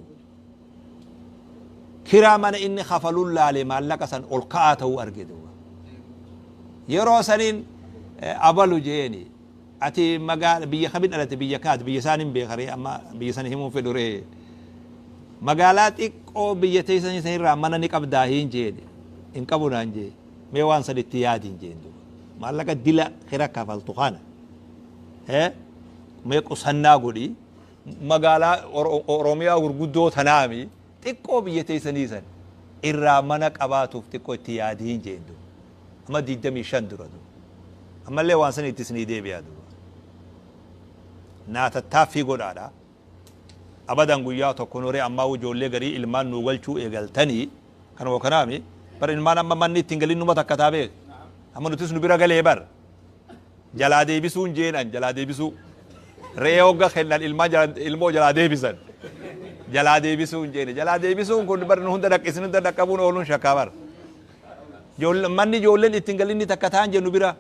Kiraa mana inni kafaluun laale maallaqa san ol ka'aa ta'uu arge duuba. Yeroo saniin abalu jeeni ati magaala biyya kamin dhalate biyya kaati biyya isaan hin beekaree amma biyya sana himuun fedhuree magaalaa xiqqoo biyya teessanii sanirraa mana ni qabdaa hin jeeni hin qabu naan jee mee waan san itti yaadi hin jeen duuba maallaqa dila kira kafaltu kana mee qusannaa godhi magaalaa Oromiyaa gurguddoo tanaami xiqqoo biyya teessanii san Irraa mana qabaatuuf xiqqoo itti yaadiin jeen duuba. Amma 25 dura duuba. Ammallee waan san itti isinii deebi'a duuba. Naa tattaaffii godhaadha. Abadan guyyaa tokko noree ammaa ijoollee garii ilmaan nuu galchuu eegaltanii kanuma kanaami bar ilmaan amma manni ittiin galin numa takka taa beek. Amma nutis nu bira galee bar. Jalaa deebisuun jeenan jalaa deebisuu. Re'ee hogga kennan ilmaan ilmoo jalaa deebisan. Jalaa deebisuun jeene. Jalaa deebisuun kun bar nu hunda dhaqqisni hunda dhaqqabuun ooluun shakkaa bar. Manni ijoolleen ittiin galinni takka ta'an jennu bira.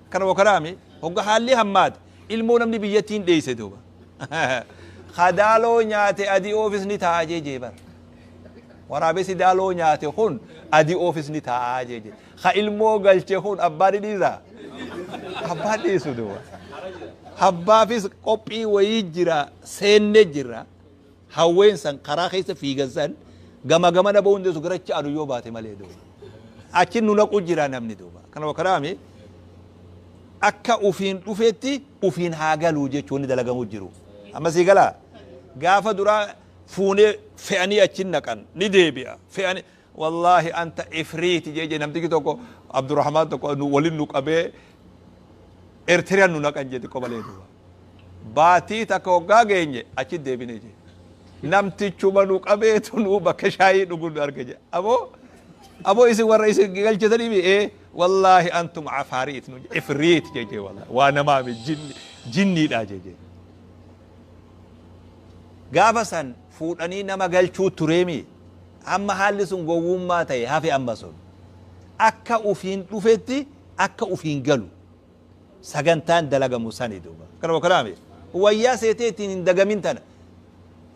Kanuma kanaami hogga haalli hammaate ilmoo namni biyyattiin dheeyse duuba. Kadaaloo nyaate adii oofis ni ta'a jee bar. Waraabessi daaloo nyaate kun adii oofis ni ta'a jee. Ka ilmoo galche kun abbaa ni dhiisa. Abbaan dhiisu duuba. Abbaafis qophii wayii jira seenne jira. Hawween san karaa keessa fiigan san gama gamana ba'uu hundeessu garacha adu yoo baate malee duuba. Achi nu naqu jira namni duuba. Kanuma kanaami akka ufiin dhufetti ufiin haa galuu jechuun ni dalagamu jiru. Amma sii galaa gaafa duraa fuunee fe'anii achi naqan ni deebi'a. Fe'anii wallaahi anta ifriiti jee namtichi tokko Abdurrahmaan tokko waliin nu qabee Eertiriyaan nu naqan jee xiqqoo malee duuba. Baatii takka hoggaa geenye achi deebine jee. Namtichuma nu qabeetu nu bakka shaayii dhugu nu arge jee. Aboo isin warra isin galchatanii ee wallaahi antum afaariit nu ifriit jee jee wallaahi waa namaa mi jinniidha jee jee. Gaafa san fuudhanii nama galchuu tureemi amma haalli sun gowwummaa ta'e hafe amma sun akka ufiin dhufetti akka ufiin galu sagantaan dalagamu sani duuba. Kanuma kanaami wayyaa seetee ittiin hin dagamin tana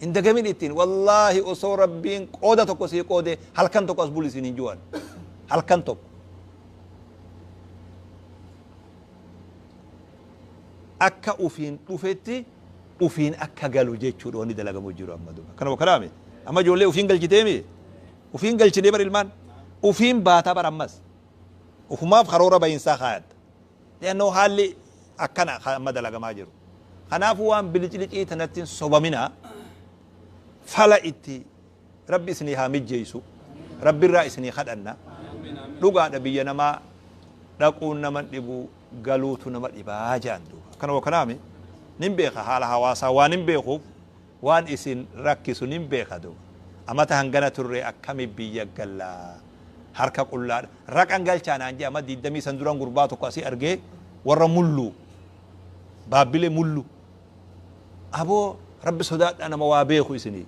hin dagamin ittiin wallaahi osoo rabbiin qooda tokko sii qoode halkan tokko as buli siin hin ju'an halkan tokko. Akka ufiin dhufetti ufiin akka galu jechuudha wanni dalagamu jiru amma duuba. Kanuma kanaami amma ijoollee ufiin galchiteemi ufiin galchinee bar ilmaan ufiin baataa bar ammas ufumaaf karoora bahinsaa kaayatta. Leannoo haalli akkana amma dalagamaa jiru. Kanaafuu waan biliclicii tanatti sobamina fala itti rabbi isinii haa mijjeessu rabbirraa isinii kadhanna dhugaadha biyya namaa dhaquun nama dhibu galuutu nama dhibaa jedhan duuba. Kanuma kanaami nin beeka haala hawaasaa waan hin beekuuf waan isin rakkisu nin beeka duuba. Amata hangana turre akkami biyya gallaa harka qullaadha. Raqan galchaa naan jee amma 20 san duran gurbaa tokko asii argee warra mullu baabbilee mullu aboo rabbi sodaadha nama waa beeku isinii.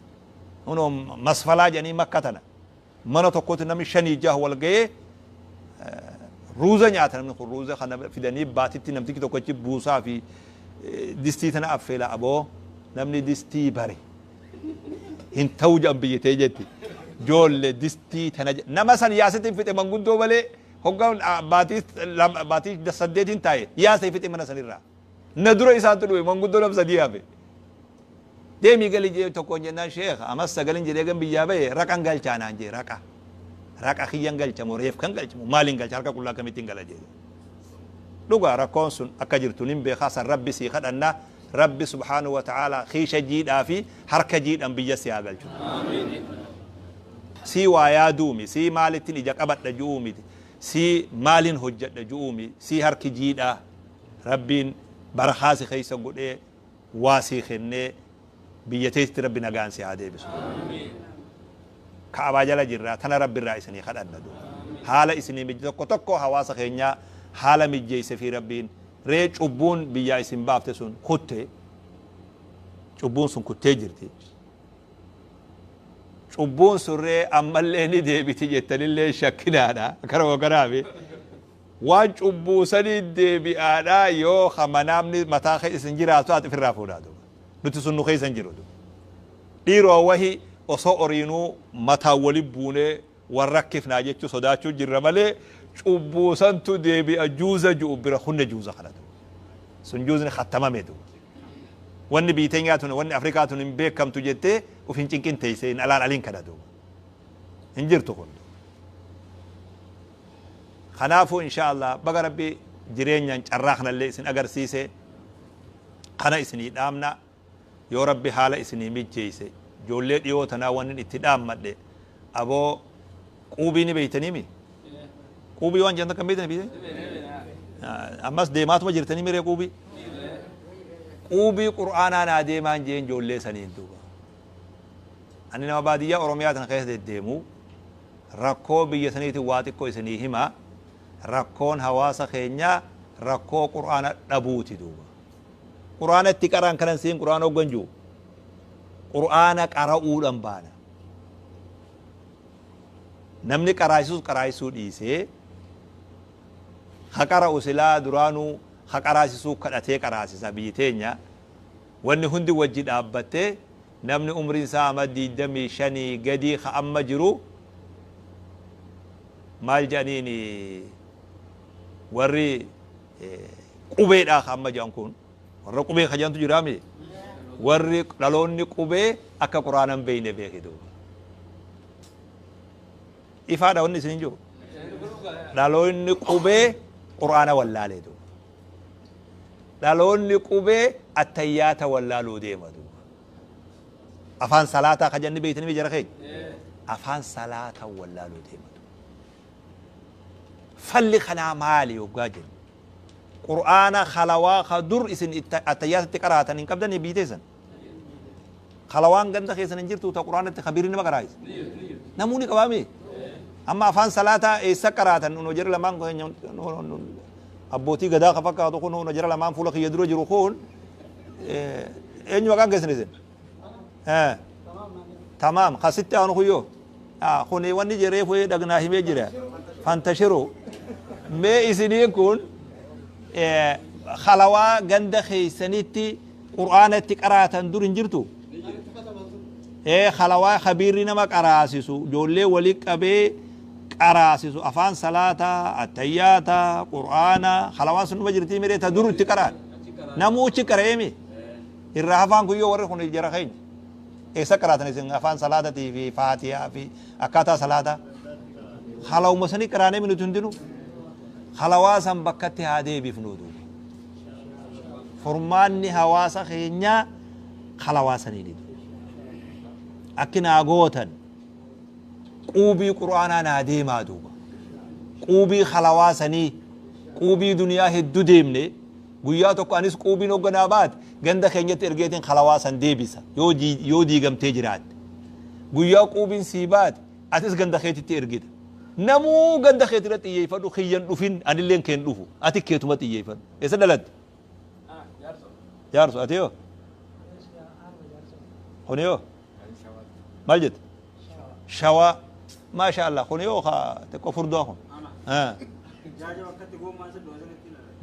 Hunoo masfalaa jedhanii makka tana mana tokkotti namni 5 6 wal ga'ee ruuza nyaata namni kun ruuza kana fidanii baatitti namtichi tokkochi buusaa fi distii tana affeela aboo namni distii bare hin ta'u jedhan biyyatee jetti. Joolle distii tana nama san yaasitti fixe manguddoo malee hoggaa baatii 8 taa'e yaasee fixe mana sanirraa. Na dura isaantu dhufe manguddoo nam 3 hafe. Deemii gali jee tokkoon jennaan sheekha amas 9 jedhee gan biyyaa bahe raqan galchaa naan jee raqa. Raqa kiyyan galchamoo reef kan galchamoo maaliin galcha harka qullaa akkamittiin gala jee. Dhugaa rakkoon sun akka jirtu nin beekaa san rabbi sii kadhannaa rabbi subhaanahu wa ta'aalaa kiisha jiidhaa fi harka jiidhan biyya si haa galchu. Sii waa yaaduumi sii maalittiin ija qabadha ju'uumiti sii maaliin hojjedha ju'uumi sii harki jiidhaa rabbiin barakaa si keessa godhee waa sii kennee biyya teetti rabbi nagaan si haa deebisu. Ka'abaa jala jirraa tana rabbi irraa isinii kadhanna duuba. Haala isinii mijje tokko tokko hawaasa keenyaa haala mijjeesse fi rabbiin ree cubbuun biyyaa isin baafte sun kutte cubbuun sun kuttee jirti. Cubbuun sun ree ammallee ni deebiti jettanillee shakkinaadha. Kanuma kanaafi waan cubbuu sanii deebi'aadha yoo manaamni mataa isin jiraatu ati ofirraa fuudhaa duuba. Nuti sun nu keessa hin jiru duuba. Dhiiroo wahi osoo oriinuu mataa wali buunee warra rakkifnaa jechuu sodaachuu jirra malee cubbuu santu deebi'a juuza ju'u bira hunna juuza kana duuba. Sun juuzni khattamame duuba. Wanni biyya teenyaa tun wanni Afrikaa tun hin beekamtu jettee uf hin cinqin teessee hin alaan aliin kana duuba. Hin jirtu kun. Kanaafuu insha Allah baga rabbi jireenyaan carraa kanallee isin agarsiise kana isinii dhaamna yoo rabbi haala isinii mijjeesse ijoollee dhiyoo tanaa wanni itti dhaammadhe aboo Quubii ni beeytaniimi? Quubii waan jedhan kan beeytani beeytani? Ammas deemaatuma jirtanii miree quubii? Quubii qur'aanaa naa deemaan jeen ijoollee saniin duuba. Ani nama baadiyyaa Oromiyaa tana keessa deddeemu rakkoo biyya saniitiin waa xiqqoo isinii hima. Rakkoon hawaasa keenyaa rakkoo qur'aana dhabuuti duuba. Qur'aana itti qaraan kanan siin qur'aana hoggan jiru. Qur'aana qara'uudhaan baana. Namni qaraayisuus qaraayisuu dhiisee ha qara'u silaa duraanuu ha qaraasisuu kadhatee qaraasisa biyyi teenya. Wanni hundi wajji dhaabbattee namni umriin isaa amma 25 gadii ha amma jiru maal jedhaniin warri qubeedhaa ha amma jedhan kun warra qubee ka jedhantu jiraami warri dhaloonni qubee akka quraana hin beeyne beeki duuba. Ifaadha wanni isin jiru. Dhaloonni qubee quraana wallaalee duuba. Dhaloonni qubee attayyaata wallaaluu deema duuba. Afaan salaataa ka jenni beeytanii jara keenya. Afaan salaataa wallaaluu deema duuba. Falli kanaa maali yoggaa jennu? Qur'aana halawaa ka dur isin attayyaatatti qaraatan hin qabdanii biyyi teessan. Halawaan ganda keessan hin jirtu ta qur'aanatti kabiirri nama qaraayis. Namoonni qabaami. Amma afaan salaataa eessa qaraatan nu jara lamaan abbootii gadaa ka fakkaatu kun nu jara lamaan fuula kiyya dura jiru kun eenyu maqaan keessan isin? Tamaam kasitti aanu kuyyoo. Kun wanni jeree fu'ee dhagnaa himee jira. Fantashiru. Mee isiniin kun halawaa ganda keessanitti qur'aanatti qaraatan dur hin jirtu? Halawaa kabiirri nama qaraasisu ijoollee walii qabee qaraasisu afaan salaataa attayyaata qur'aana halawaan sun numa jirtii miree ta dur itti qaraan namuuchi qara'eemi irraa afaan kuyyoo warri kun jara keenya eessa qaraatan isin afaan salaatatii fi faatiyaa fi akkaataa salaataa halawuma sanii qaraanee nuti hundinuu halawaa san bakkatti haa deebifnu duuba. Furmaanni hawaasa keenyaa halawaa saniini duuba. Akki naa gootan quubii qur'aanaa naa deemaa duuba. Quubii halawaa sanii quubii duniyaa hedduu deemne guyyaa tokko anis quubiin hogganaa baate ganda keenyatti ergeetiin halawaa san deebisa yoo diigamtee jiraatte. Guyyaa quubiin sii baate atis ganda keetitti ergita. Namuu ganda keetirra xiyyeeffadhu kiyyan dhufin anilleen keen dhufu ati keetuma xiyyeeffadhu. Eessa dhalatte? Jaarso ati yoo? Kuni yoo? Maal jette? Shawaa. Maasha Allah kuni yoo ka xiqqoo furdaa kun?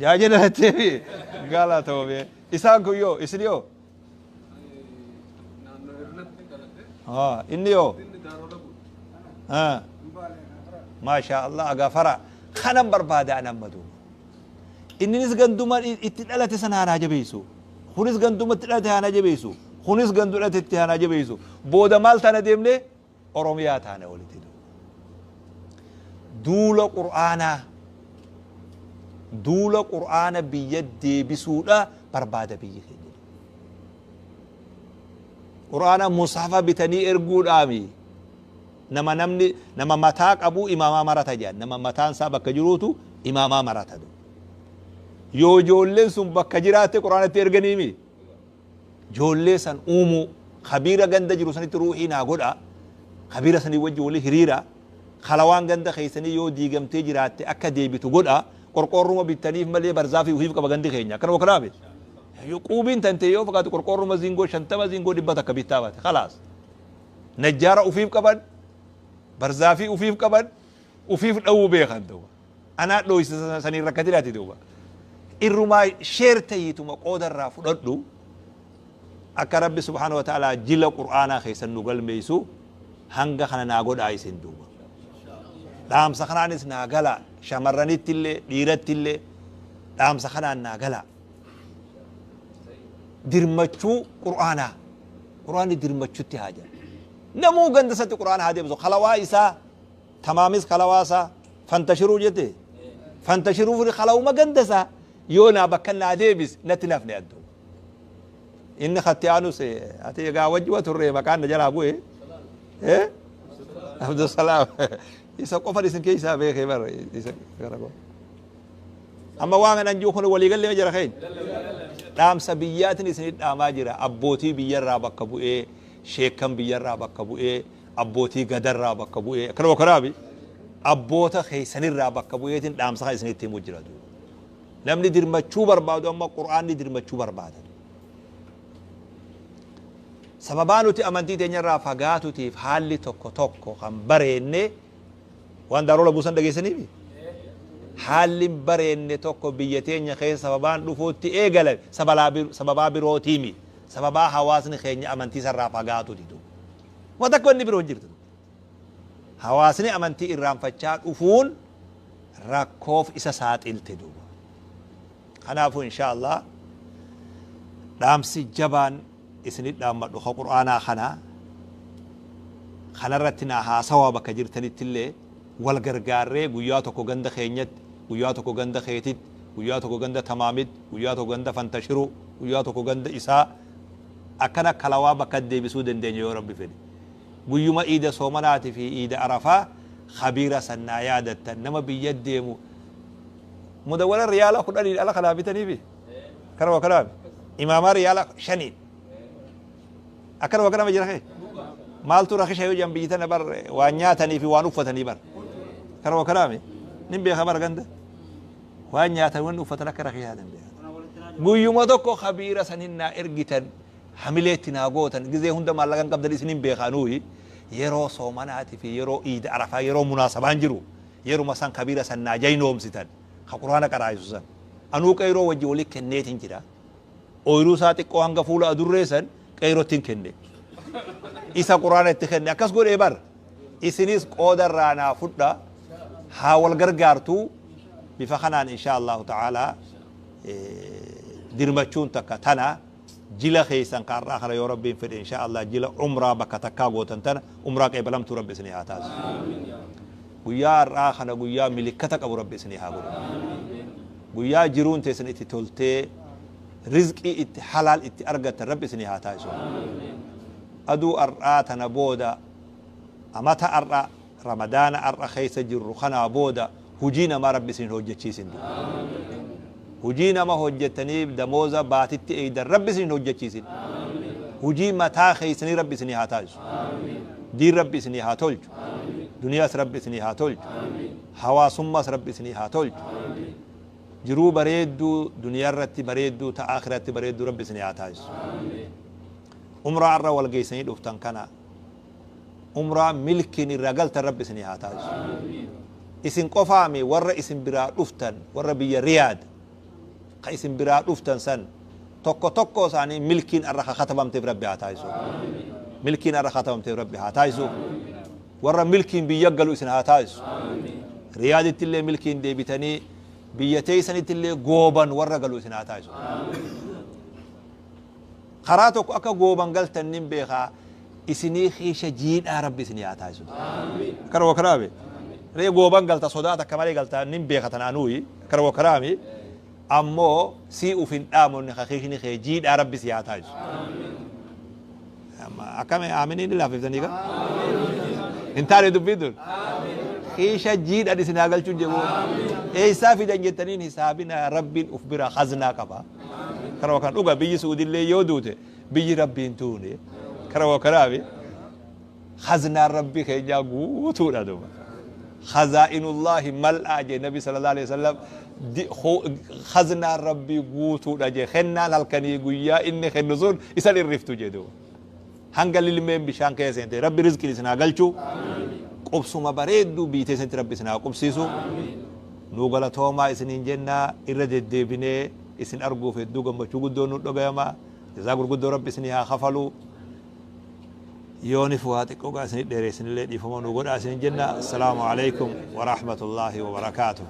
Jaaje dhalattee fi galatoomee. Isaan kun yoo? Isin yoo? Inni yoo? Maasha Allah agafara kanan barbaada an amma duuba. Inninis ganduma itti dhalate sana haa jabeessu. Kunis ganduma itti dhalate haa jabeessu. Kunis gandu dhalate itti haa jabeessu. Booda maal taana deemne? Oromiyaa taana walitti duuba. Duula qur'aanaa. Duula qur'aana biyya deebisuudha barbaada biyyi keenya. Qur'aana mushafa bitanii erguudhaami. Nama namni nama mataa qabu imaamaa marata jedhan. Nama mataan isaa bakka jiruutu imaamaa marata. Yoo ijoolleen sun bakka jiraatte qur'aanatti erganiimi. Ijoollee san uumuu kabiira ganda jiru sanitti ruuhii naa godha. Kabiira sanii wajji walii hiriira. Halawaan ganda keessanii yoo diigamtee jiraatte akka deebitu godha. Qorqoorruma bittaniif malee barzaafii ufiif qaba gandi keenya. Akkana wakkanaabe. Yoo quubiin tantee yoo fakkaatu qorqoorruma zingoo 50 zingoo 100 bittaa baate. Khalaas. Najjaara ufiif qaban. Barzaafii ufiif qaban. Ufiif dhawuu beekan duuba. Anaa dhooysa sanii rakkatinaati duuba. Irrumaa sheer ta'iituma qoodarraa fudhadhu. Akka Rabbi subhaanahu wa ta'ala jila qur'aanaa keessan nu galmeessu hanga kana naa godhaa isin duuba. Dhaamsa kanaanis naa gala shamarranitti illee dhiiratti illee dhaamsa kanaan naa gala. Dirmachuu qur'aanaa. Qur'aanni dirmachuutti haa jedhu. Namuu ganda isatti qur'aana haa deebisu. Halawaa isaa tamaamis halawaa isaa fantashiruu jette. Fantashiruu fi halawuma ganda isaa yoo naa bakka naa deebis natti nafne adduu. Inni khatti aanus ati egaa wajjuma turre maqaan na jalaa bu'e. Abdusalaam. Isa qofan isin keessaa beekee bara isa kana qofa. Amma waan kanan jiru kun waliigallee jira keenya. Dhaamsa biyyaatiin isin dhaamaa jira. Abbootii biyyarraa bakka bu'ee, sheekkan biyyarraa bakka bu'ee, abbootii gadarraa bakka bu'ee, akkana bakkaabi abboota keessanirraa bakka bu'eetiin dhaamsa kan isinitti himuu jira. Namni dirmachuu barbaadu amma Qur'aanni dirmachuu barbaada. Sababaa nuti amantii teenyarraa fagaatutiif haalli tokko tokko kan bareenne waan daaroo labuu san dhageessaniifi. Haalli bareenne tokko biyya teenya keessa sababaan dhufuutti eegale sababaa birootiimi. Sababaa hawaasni keenya amantii sarraa fagaatuti. Waan takka wanni biroo hin jirtu. Hawaasni amantii irraanfachaa dhufuun rakkoof isa saaxilte duuba. Kanaafuu insha Allah dhaamsi jabaan isinit dhaammadhu ka Qur'aanaa kana kanarratti naa haasawaa bakka jirtanittillee wal gargaarree guyyaa tokko ganda keenyatti, guyyaa tokko ganda keetitti, guyyaa tokko ganda tamaamitti, guyyaa tokko ganda fantashiru, guyyaa tokko ganda isaa akkana kalawaa bakka deebisuu dandeenya yoo Rabbi fedhe. Guyyuma iida soomanaatii fi iida arafaa khabiira sannaa yaadattan nama biyya deemu mudawwara riyaala 10 ala kanaa bitaniifi kanuma kanaaf imaamaa riyaala 5 akkanuma kanama jira kee maaltu rakisha yoo jedhan biyyi tana bar waan nyaatanii fi waan uffatanii bar kanuma kanaami nin beeka bar ganda waan nyaatan waan uffatan akka rakishaa hin beeka guyyuma tokko khabiira sanin naa ergitan hamileetti naa gootan gizee hunda maallaqa hin qabdan isinin beekanuuyi yeroo soomanaatii fi yeroo iida arafaa yeroo munaasabaan jiru yeruma san kabiira san naa jaynoomsitan ka Qur'aana qaraayisu san anuu qeyroo wajji wali kenneetin jira ooyruu isaa xiqqoo hanga fuula adurree san qeyrottin kenne isa Qur'aana itti kenne akkas godhee bar isinis qooda irraa naa fudha haa wal gargaartuu bifa kanaan insha Allahu ta'ala dirmachuun takka tana jila keessan kaarraa kana yoo Rabbiin fedhe insha Allah jila umraa bakka takkaa gootan tana umraa qeebalamtuu Rabbi isinii haa taasisu. Guyyaa har'aa kana guyyaa milikkata qabu Rabbi isinii haa godhu. Guyyaa jiruun teessan itti toltee rizqii itti halaal itti argattan Rabbi isinii haa taasisu. Aduu har'aa tana booda amata har'a Ramadaana har'a keessa jirru kanaa booda hujii namaa Rabbi isin hojjechiisin. Hujii nama hojjettanii damooza baatitti eeydan Rabbi isin hojjechiisin. Hujii mataa keessanii Rabbi isinii haa taasisu. Diin Rabbi isinii haa tolchu. Duniyaas Rabbi isinii haa tolchu. Hawaasummaas Rabbi isinii haa tolchu. Jiruu bareedduu duniyaa irratti bareedduu ta akhiratti bareedduu Rabbi isinii haa taasisu. Umraa irra wal geessanii dhuftan kana umraa milkiin irraa galtan Rabbi isinii haa taasisu. Isin qofaami warra isin biraa dhuftan warra biyya Riyaad ka isin biraa dhuftan san tokko tokko isaanii milkiin irra katabamteef Rabbi haa taasisu. Milkiin irra katabamteef Rabbi haa taasisu. Warra milkiin biyya galu isin haa taasisu. Riyaaditti illee milkiin deebitanii biyya teessanitti illee gooban warra galu isin haa taasisu. Karaa tokko akka gooban galtan nin beekaa isinii kiisha jiidhaa Rabbi isinii haa taasisu. Akkana wakaraami. Ree gooban galta sodaata akka malee galta nin beeka tanaanuyi. Akkana wakaraami. Ammoo sii uf hin dhaamonni ka kiishni kee jiidhaa Rabbi si haa taasisu. Akkami aaminiin ni laafiftanii ka? Hin taane dubbiin tun? Kiisha jiidhaan isin haa galchuun jedhu. Eessaa fidan jettaniin hisaabina Rabbiin uf bira khaznaa qaba. Kana kan dhuga biyyi Suudillee yoo duute biyyi Rabbiin tuune. Kana kanaafi khaznaan Rabbi keenyaa guutuudha duuba. Khazaa'inullaahi mal'aa jee Nabi sallallahu alaihi wasallam khaznaan Rabbii guutuudha jee kennaan halkanii guyyaa inni kennu sun isan irriftu jee duuba. Hanga lilmeen bishaan keessa seente Rabbi rizqiin isin haa galchu. Qubsuma bareedduu biitee isinitti Rabbi isin haa qubsiisu. Nuu galatoomaa isiniin jenna irra deddeebinee isin arguuf hedduu gammachuu guddoo nu dhagayama. Jazaa gurguddoo Rabbi isinii haa kafalu. Yoonif waa xiqqoo gaa isinit dheeressinillee dhiifama nu godhaa isinin jenna. Assalaamu alaikum wa rahmatullaahi wa barakaatuh.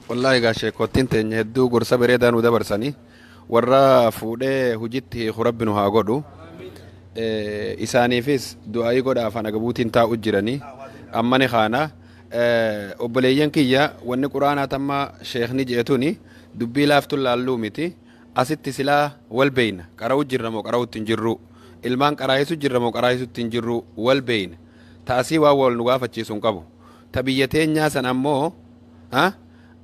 Wallaahi egaa sheekottiin teenya hedduu gorsa bareedaa nu dabarsanii warra fuudhee hujitti hiiku Rabbi nu haa godhu. Isaaniifis du'aayii godhaa afaan agabuutiin taa'u jiranii amma ni kaana. Obboleeyyan kiyya wanni quraanaa tamma sheekni je'etuni dubbii laaftuun laalluu miti. Asitti silaa wal beeyna. Qara'u jirra moo qara'utti hin jirru? Ilmaan qaraayisu jirra moo qaraayisutti hin jirru? Wal beeyna. Taasii waan wal nu gaafachiisu hin qabu. Ta biyya teenyaa san ammoo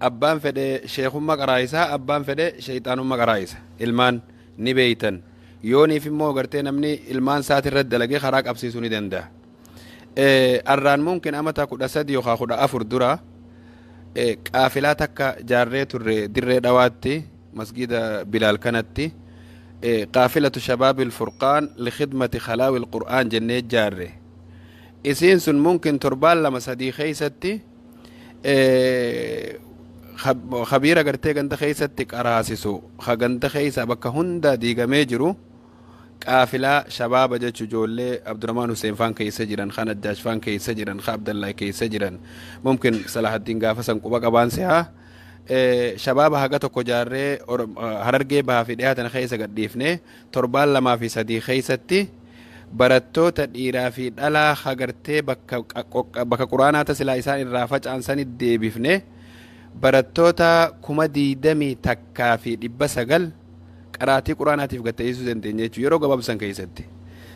abbaan fedhe sheekummaa qaraayisaa, abbaan fedhe sheeyxaanummaa qaraayisa. Ilmaan ni beeytan. Yooniif immoo gartee namni ilmaan isaatirratti dalagee karaa qabsiisuu ni danda'a. Arraan mumkin amata 13 yookaan 14 dura qaafilaa takka jaarree turre Dirree Dhawaatti, masgida Bilaal kanatti, qaafilatu shabaabil furqaan likhidmati khalaawil qur'aan jennee jaarre. Isiin sun mumkin torbaan 2 3 keessatti khabiira gartee ganda keessatti qaraasisu, ganda keessa bakka hunda diigamee jiru, qaafilaa shabaaba jechu ijoollee Abdurrahmaan Hussein faan keessa jiran, kan Ajjaash faan keessa jiran, kan Abdallaa keessa jiran, mumkin Salahaddiin gaafa san quba qabaan sihaa, shabaaba haga tokko jaarree Harargee Bahaa fi dhiyaatan keessa gadhiifne. Torbaan 2 fi 3 keessatti barattoota dhiiraa fi dhalaa hagartee bakka quraanaa tasilaa isaan irraa faca'an sani deebifne, barattoota 21,900 qaraatii quraanaatiif gatteessisuu dandeenya jechuudha yeroo gabaabsan keessatti.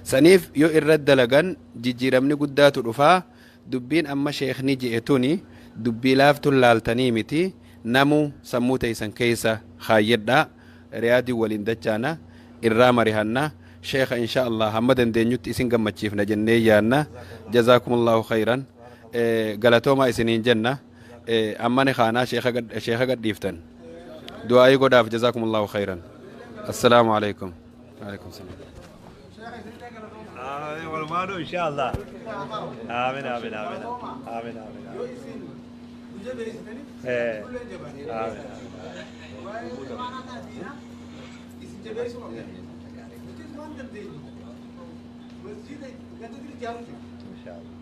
Saniif yoo irra dalagan jijjiiramni guddaatu dhufaa. Dubbiin amma sheekni je'e tuni dubbii laaftuun laaltanii miti. Namu sammuu teessan keessa kaayyadhaa. Riyaadii waliin dachaana, irraa marihanna. Sheekha, insha Allah hamma dandeenyutti isin gammachiifna jennee yaanna. Jazaakumullahu khayran, galatoomaa isiniin jenna. Amma ni kaanaa, sheekha gadhiiftan du'aayii godhaaf. Jazaakumullahu khayran. Assalaamu alaikum. Alaikum salaam. آمين والمانو إن شاء الله. آمين آمين آمين آمين آمين آمين آمين. إن شاء الله.